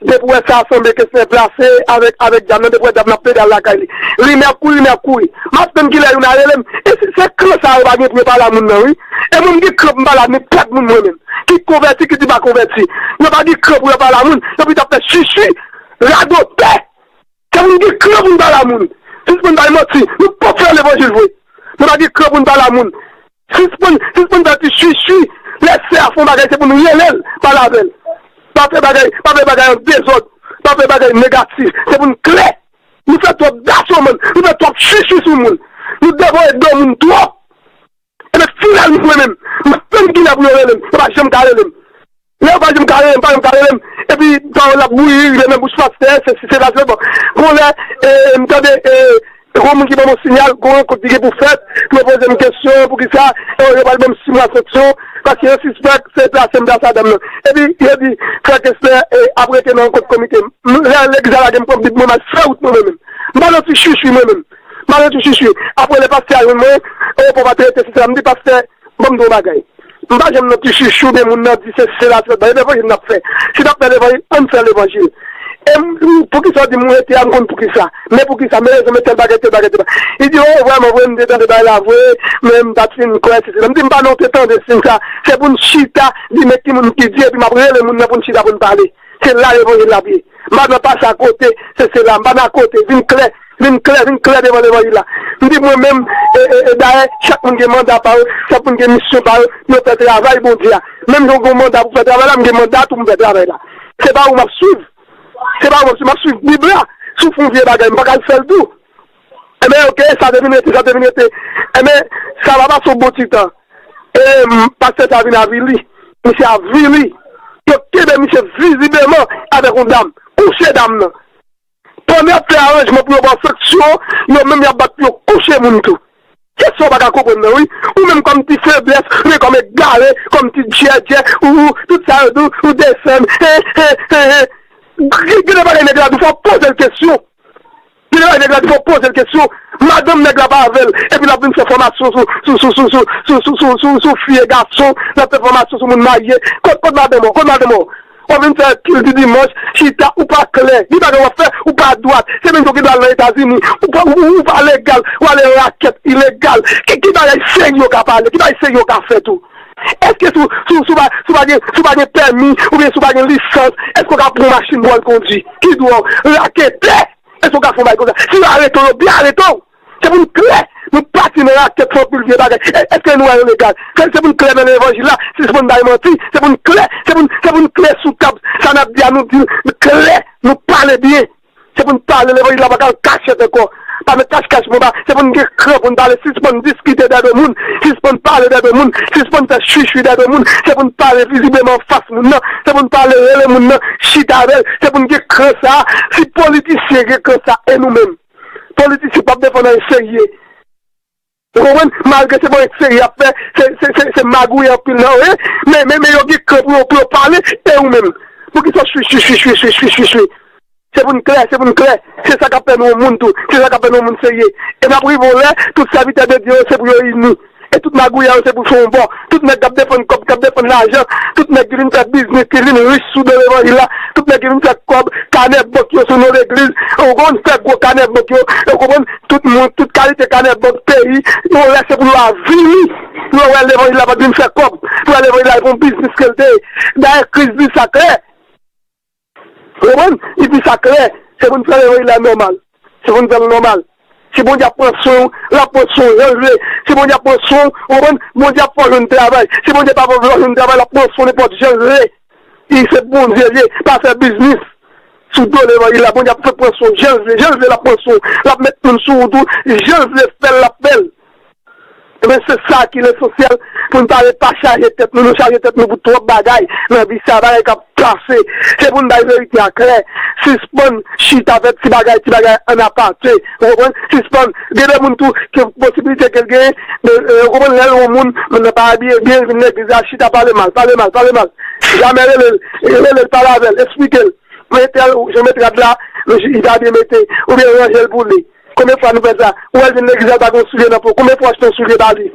depi w wè sa, sanble Kesner plase avèk, avèk dam nan, depi w wè dam nan ap pede al lakay li. Rimè ap kouri, rimè ap kouri. M ap tann kilè youn a rele m. E se, se kran sa yo pa gen pou yo pale a moun nan, wi. E mwen m gen kran pou m pale a nenpòt moun mwen menm. Ki konvèti, ki di pa konvèti. Yo pa gen kran pou yo pale a moun. Yo pito ap fè chichi, radote. Se pou n gen kran pou n pale a moun. Sispann bay manti. Nou pap fè levanjil vre. Nou pa gen kran pou n pale a moun. Sispann, sispann fè ti chwichwi. Lè sè a fè yon bagay, se pou n rele l, pale avè l. Pa fè bagay, pa fè bagay an dezòd. Pa fè bagay negatif. Se pou n klè. Nou fè twòp daso, man. Nou fè twòp chwichwi sou moun. Nou devore do moun twòp. Ebyen, final mwen menm, m ap tann kilè pou yo rele m. Yo pa janm ka rele m. Lè yo pa janm ka rele m, pa janm ka rele m. Epi, pawòl ap bouyi, rive nan bouch pastè, se, se, se la, se bon. Gon lè, e, m tande, e, gon moun ki ban m yon siyal, gon rankont ki gen pou fèt, pou yo poze m kesyon, poukisa, e, yo pral ban m sis mwa sanksyon, paske yo sispèk se plase m plase a dam nan. Epi, yo di, frè Kesner, e, ap rete nan rankont komite. M, lè legliz la lage m pran bib mwen, m al fè wout mwen menm. M pa nan ti chwichwi mwen menm. M pa nan ti chwichwi. Apre lè pastè a jwenn mwen, e, papa te rete, se sa, m di pastè, ban m di w yon bagay. M pa janm nan ti chwichwi oubyen moun nan di se, se la, se la. E levanjil n ap fè. Si n ap fè levanjil, ann fè levanjil. E m, poukisa w di m rete a, m konn poukisa. Men poukisa, men rezon, men tèl bagay, tèl bagay, tèl bagay. Li di, o, vrèman vre, m te tande bagay la vre, men m pa t fin kwè, se, se la. M di, m pa nan w te tande siy sa. Se pou n chita, di men ki moun ki di, epi m ap rele moun nan pou n chita pou n pale. Se la levanjil la ap ye. M pa nan pase akote, se, se la. M pa nan akote. Vin klè, vin klè, vin klè devan levanjil la. M di mwen menm, e, e, e, dayè, chak moun gen manda pa yo, chak moun gen misyon pa yo, yo fè travay Bondye a. Menm jan w gen yon manda pou fè travay la, m gen manda tou pou m fè travay la. Se pa ou m ap swiv. Se pa ou m ap swiv. M ap swiv Bib la. Si w fè yon vye bagay, m pa ka al fè l tou. Enben, oke, sa te vin rete, sa te vin rete. Enben, sa pa pase yon bon ti tan. E, m, pastè sa vin avili. Misye avili. Yo kenbe misye vizibleman avèk yon dam. Kouche dam nan. Pandan y ap fè aranjman pou yo ba w sanksyon, yo menm y ap bat pou yo kouche moun tou. Kesyon w pa ka konprann nan, wi. Ou menm kòm ti feblès, oubyen kòm egare, kòm ti djèdjè, ou, ou, tout sa yo di w, ou desann, he, he, he, he. Gen, gen de bagay nèg la di w, fò w poze l kesyon. Gen de bagay nèg la di w, fò w poze l kesyon. Madanm nèg la pa avè l, epi l ap vin fè fòmasyon sou, sou, sou fi e gason, l ap fè fòmasyon sou moun marye. Kot, kot madanm ou? Kot madanm ou? W ap vin fè kilti dimanch, chita, ou pa klè. Gen bagay w ap fè, ou pa dwat. Se menm jan w gen dwa al nan Etazini, ou pa, ou, ou pa legal, w ale rakèt ilegal. Ki, ki bagay serye w ka pale? Ki bagay serye w ka fè tou? Èske si w, si w, si w pa, si w pa gen, si w pa gen pèmi, oubyen si w pa gen lisans, èske w ka pran yon machin pou w al kondui? Ki dwa w? Raketè! Èske w ka fè yon bagay konsa? Si yo arete w, yo byen arete w. Se pou n klè. Nou pati nan rakèt, fè anpil vye bagay. E, èske nou wè yo legal? Se, se pou n klè nan levanjil la. Sispann bay manti. Se pou n klè. Se pou n, se pou n klè sou tab. Sa n ap di a, nou di l klè. Nou pale byen. Se pou n pale levanjil la, pa ka al kachèt ankò. Pa nan kach kach mwen pa. Se pou n gen kran pou n pale. Sispann diskite dè do moun. Sispann pale dè do moun. Sispann fè chwichwi dè do moun. Se pou n pale vizibleman anfas moun nan. Se pou n pale rele moun nan. Chita avè l. Se pou n gen kran sa. Si politisyen gen kran sa, e nou menm? Politisyen p ap defann anyen serye. Ou konprann? Malgre se pa yon serye y ap fè, se, se, se, se magouye anpil nan yo ye, men, men, men yo gen kran pou yo, pou yo pale, e ou menm? Poukisa w chwichwi, chwichwi, chwichwi, chwichwi? Se pou n klè, se pou n klè. Se sa k ap fè nou yon moun tou. Se sa k ap fè nou yon moun serye. E n ap rive yon lè, tout sèvitè de Dye yo, se pou yo ini. E tout magouyè yo se pou fè yon bò. Tout nèg k ap defann kòb, k ap defann lajan, tout nèg ki vin fè biznis, ki vin rich sou do levanjil la, tout nèg ki vin fè kòb, kanè bank yo sou non legliz, ou konprann, fè gwo kanè bank yo, ou konprann, tout moun, tout kalite kanè bank peyi, yo lè se pou yo avili, pou yo wè levanjil la pa t vin fè kòb, pou yo wè levanjil la e pou yon biznis ke l te ye. Dayè, Kris di sa klè. Ou konprann? Li di sa klè. Se pou n fè levanjil la nòmal. Se pou n fè l nòmal. Si Bondye ap pran swen w, l ap pran swen w jan l vle. Si Bondye ap pran swen w, ou konprann? Bondye ap fè w jwenn travay. Si Bondye pa fè w jwenn travay, l ap pran swen w nenpòt jan l vle. Li se Bondye l ye, pa fè biznis. Sou do levanjil la, Bondye ap fè pran swen w jan l vle. Jan l vle, l ap pran swen w. L ap met moun sou ou tou. Jan l vle fè l, l ap fè l. Ebyen, se sa ki lesansyèl pou n pa ret pa chaje tèt nou. Nou chaje tèt nou pou twòp bagay nan vi sa, bagay k ap pase. Se pou n bay verite a klè. Sispann chita fè ti bagay, ti bagay an apate. Ou konprann? Sispann. Gen de moun tou, ki posibilite ke l genyen, de, e, ou konprann, lè l wè yon moun, moun nan pa abiye byen, l vin legliz la, chita pale mal, pale mal, pale mal. Jamè rele l, rele l, pale avè l, eksplike l. Mete l, jan w met rad la, li pa byen mete, oubyen ranje l pou li. Konbyen fwa nou fè sa? Ou wè l vin legliz la, l pa gen yon soulye nan po. Konbyen fwa w achte yon soulye ba li?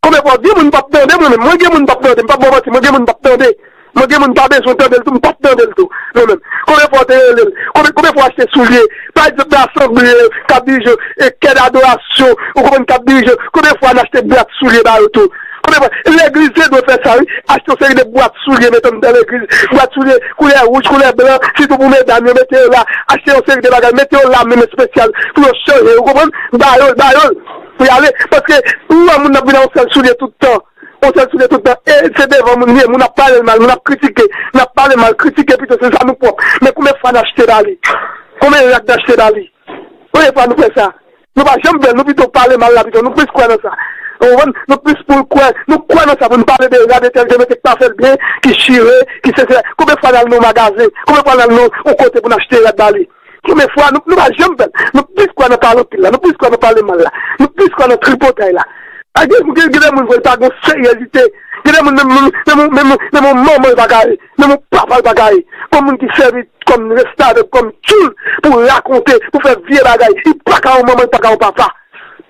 Konbyen fwa? Gen moun p ap tande mwen menm. Mwen gen moun p ap tande. M p ap ba w manti. Mwen gen moun p ap tande. Mwen gen moun pa bezwen tande l tou. M p ap tande l tou. Mwen menm. Konbyen fwa w te rele l? Konbyen, konbyen fwa w achte soulye? Pa egzanp, nan asanble k ap dirije, e kè dadorasyon, ou konprann, k ap dirije. Konbyen fwa n achte bwat soulye ba yo tou? Konbyen fwa? Legliz te dwe fè sa, wi. Achte yon seri de bwat soulye, mete anndan legliz. Bwat soulye koulè wouj, koulè blan, sitou pou medam yo, mete yo la. Achte yon seri de bagay, mete yo la menm espesyal pou yo chanje, ou konprann? Ba yo l, ba yo l pou y ale. Paske ou wè moun nan vin a yon sèl soulye tout tan. Yon sèl soulye tout tan. E se devan moun li ye, moun ap pale l mal, moun ap kritike, n ap pale mal, kritike pito, se sa nou pwòp. Men konbyen fwa n achte ba li? Konbyen rad n achte ba li? Konbyen fwa nou fè sa? Nou pa janm fè l, nou pito pale mal la pito, nou plis kwè nan sa. Ou konprann? Nou plis pou kwè, nou kwè nan sa pou n pale de rad entèl te mete k pa fè l byen, ki chire, ki sese. Konbyen fwa n al nan yon magazen? Konbyen fwa n al nan yon kote pou n achte rad ba li? Konbyen fwa nou, nou pa janm fè l. Nou plis kwè nan pale anpil la, nou plis kwè nan pale mal la, nou plis kwè nan tripotay la. A gen, gen, gen de moun vre, li pa gen seryezite. Gen de moun, menm, menm, menm, menm, menm yon manman li pa ka ye, menm yon papa li pa ka ye. Yon moun ki sèvi kòm restavèk, kòm tchoul pou rakonte, pou fè vye bagay. Li pa ka yon manman, li pa ka yon papa.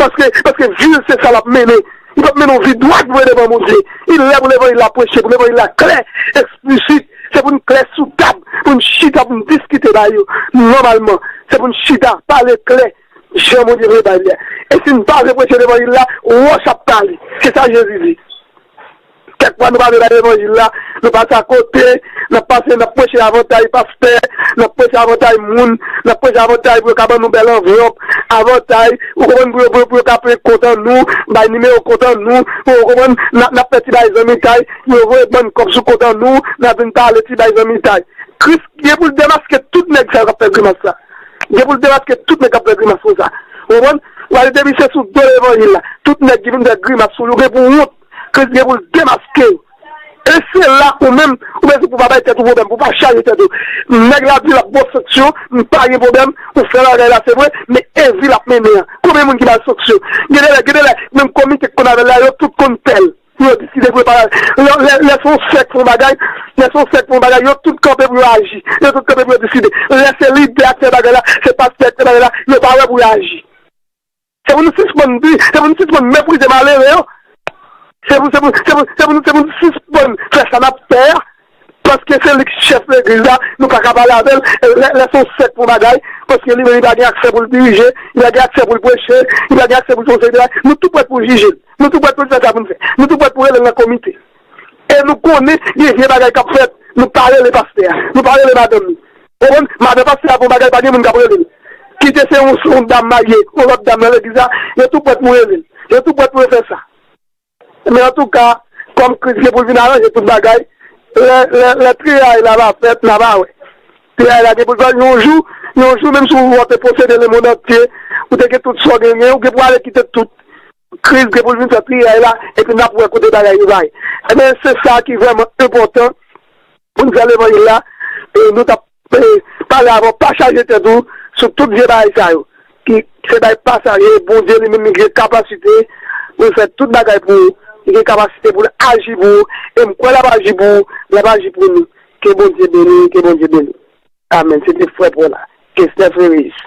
Paske, paske vi l se sa l ap mennen. Li p ap mennen yon vi dwat vre devan Bondye. Li lè pou levanjil la preche, pou levanjil la klè, eksplisit. Se pou n klè sou tab, pou n chita, pou n diskite bagay yo. Nòmalman, se pou n chita, pale klè, jan Bondye vle bay li a. E si n pa vle preche levanjil la, wòch ap pale. Se sa Jezi di. Kèk fwa nou pa vle bay levanjil la, nou pase akote, n ap pase, n ap preche avantay pastè, n ap preche avantay moun, n ap preche avantay pou yo ka ban nou bèl anvlòp, avantay, ou konprann, pou yo, pou yo, pou yo ka pran kont an nou, bay nimewo kont an nou, pou yo konprann, n ap, n ap fè ti bay zanmitay, pou yo voye bann kòb sou kont an nou, n ap vin pale ti bay zanmitay. Kris gen pou l demaske tout nèg sa yo k ap fè grimas la. Gen pou l demaske tout nèg k ap fè grimas konsa. Ou konprann? Ou pale depi se sou do levanjil la. Tout nèg ki vin fè grimas sou li, ou gen pou wont. Kris gen pou l demaske yo. E se la ou menm, ou bezwen pou pa bay tèt ou pwoblèm, pou pa chaje tèt ou. Nèg la di l ap ba w sanksyon, m pa gen pwoblèm, ou fè bagay la, se vre, men e vi l ap mennen an. Konbyen moun ki ba l sanksyon? Gen de lè, gen de lè, menm komite k konn avè l la, yo tout konn pè l. Pou yo diskite, pou yo pa, lè, lè, lè se yon sèk fè yon bagay, lè se yon sèk fè yon bagay, yo tout kanpe pou yo aji. Yo tout kanpe pou yo diskite. Lè se lidè a k fè bagay la, se pastè a k fè bagay la, yo pa wè pou yo aji. Se pou nou sispann di, se pou nou sispann meprize malere yo. Se pou, se pou, se pou, se pou nou, se pou nou sispann fè sa n ap fè a. Paske se li k chèf legliz la, nou pa ka pale avè l. Lè, lè se yon sèk pou bagay, paske li menm li pa gen aksè pou l dirije, li pa gen aksè pou l preche, li pa gen aksè pou l fè yon seri de bagay. Nou tou prèt pou jije l. Nou tou prèt pou l fè sa pou n fè. Nou tou prèt pou rele l nan komite. E nou konnen gen vye bagay k ap fèt. Nou pa rele pastè a. Nou pa rele madanm li. Ou konprann? Madan pastè a fè yon bagay, pa gen moun k ap rele l. Kite se yon, yon dam marye, yon lòt dam nan legliz la, yo tou prèt pou rele l. Yo tou prèt pou yo fè sa. Men antouka, kòm Kris gen pou l vin aranje tout bagay, lè, lè, lè triyay la va fèt, n a va wè. Triyay la gen pou l fèt yon jou, yon jou, menm si w te posede lemonn antye, ou te gen tout sa w genyen, ou gen pou ale kite tout. Kris gen pou l vin fè triyay la, epi n ap wè kote bagay yo bay. Ebyen, se sa ki vrèman enpòtan pou n fè levanjil la, e nou t ap, e, pale avè w, pa chaje tèt ou sou tout vye bagay sa yo. Ki se bagay pasaje, Bondye li menm li gen kapasite pou l fè tout bagay pou ou, li gen kapasite pou l aji pou ou, e m kwè l ap aji pou ou, l ap aji pou nou. Ke Bondye beni, ke Bondye beni. Amèn. Se te frè Paul la. Kestè Fréris.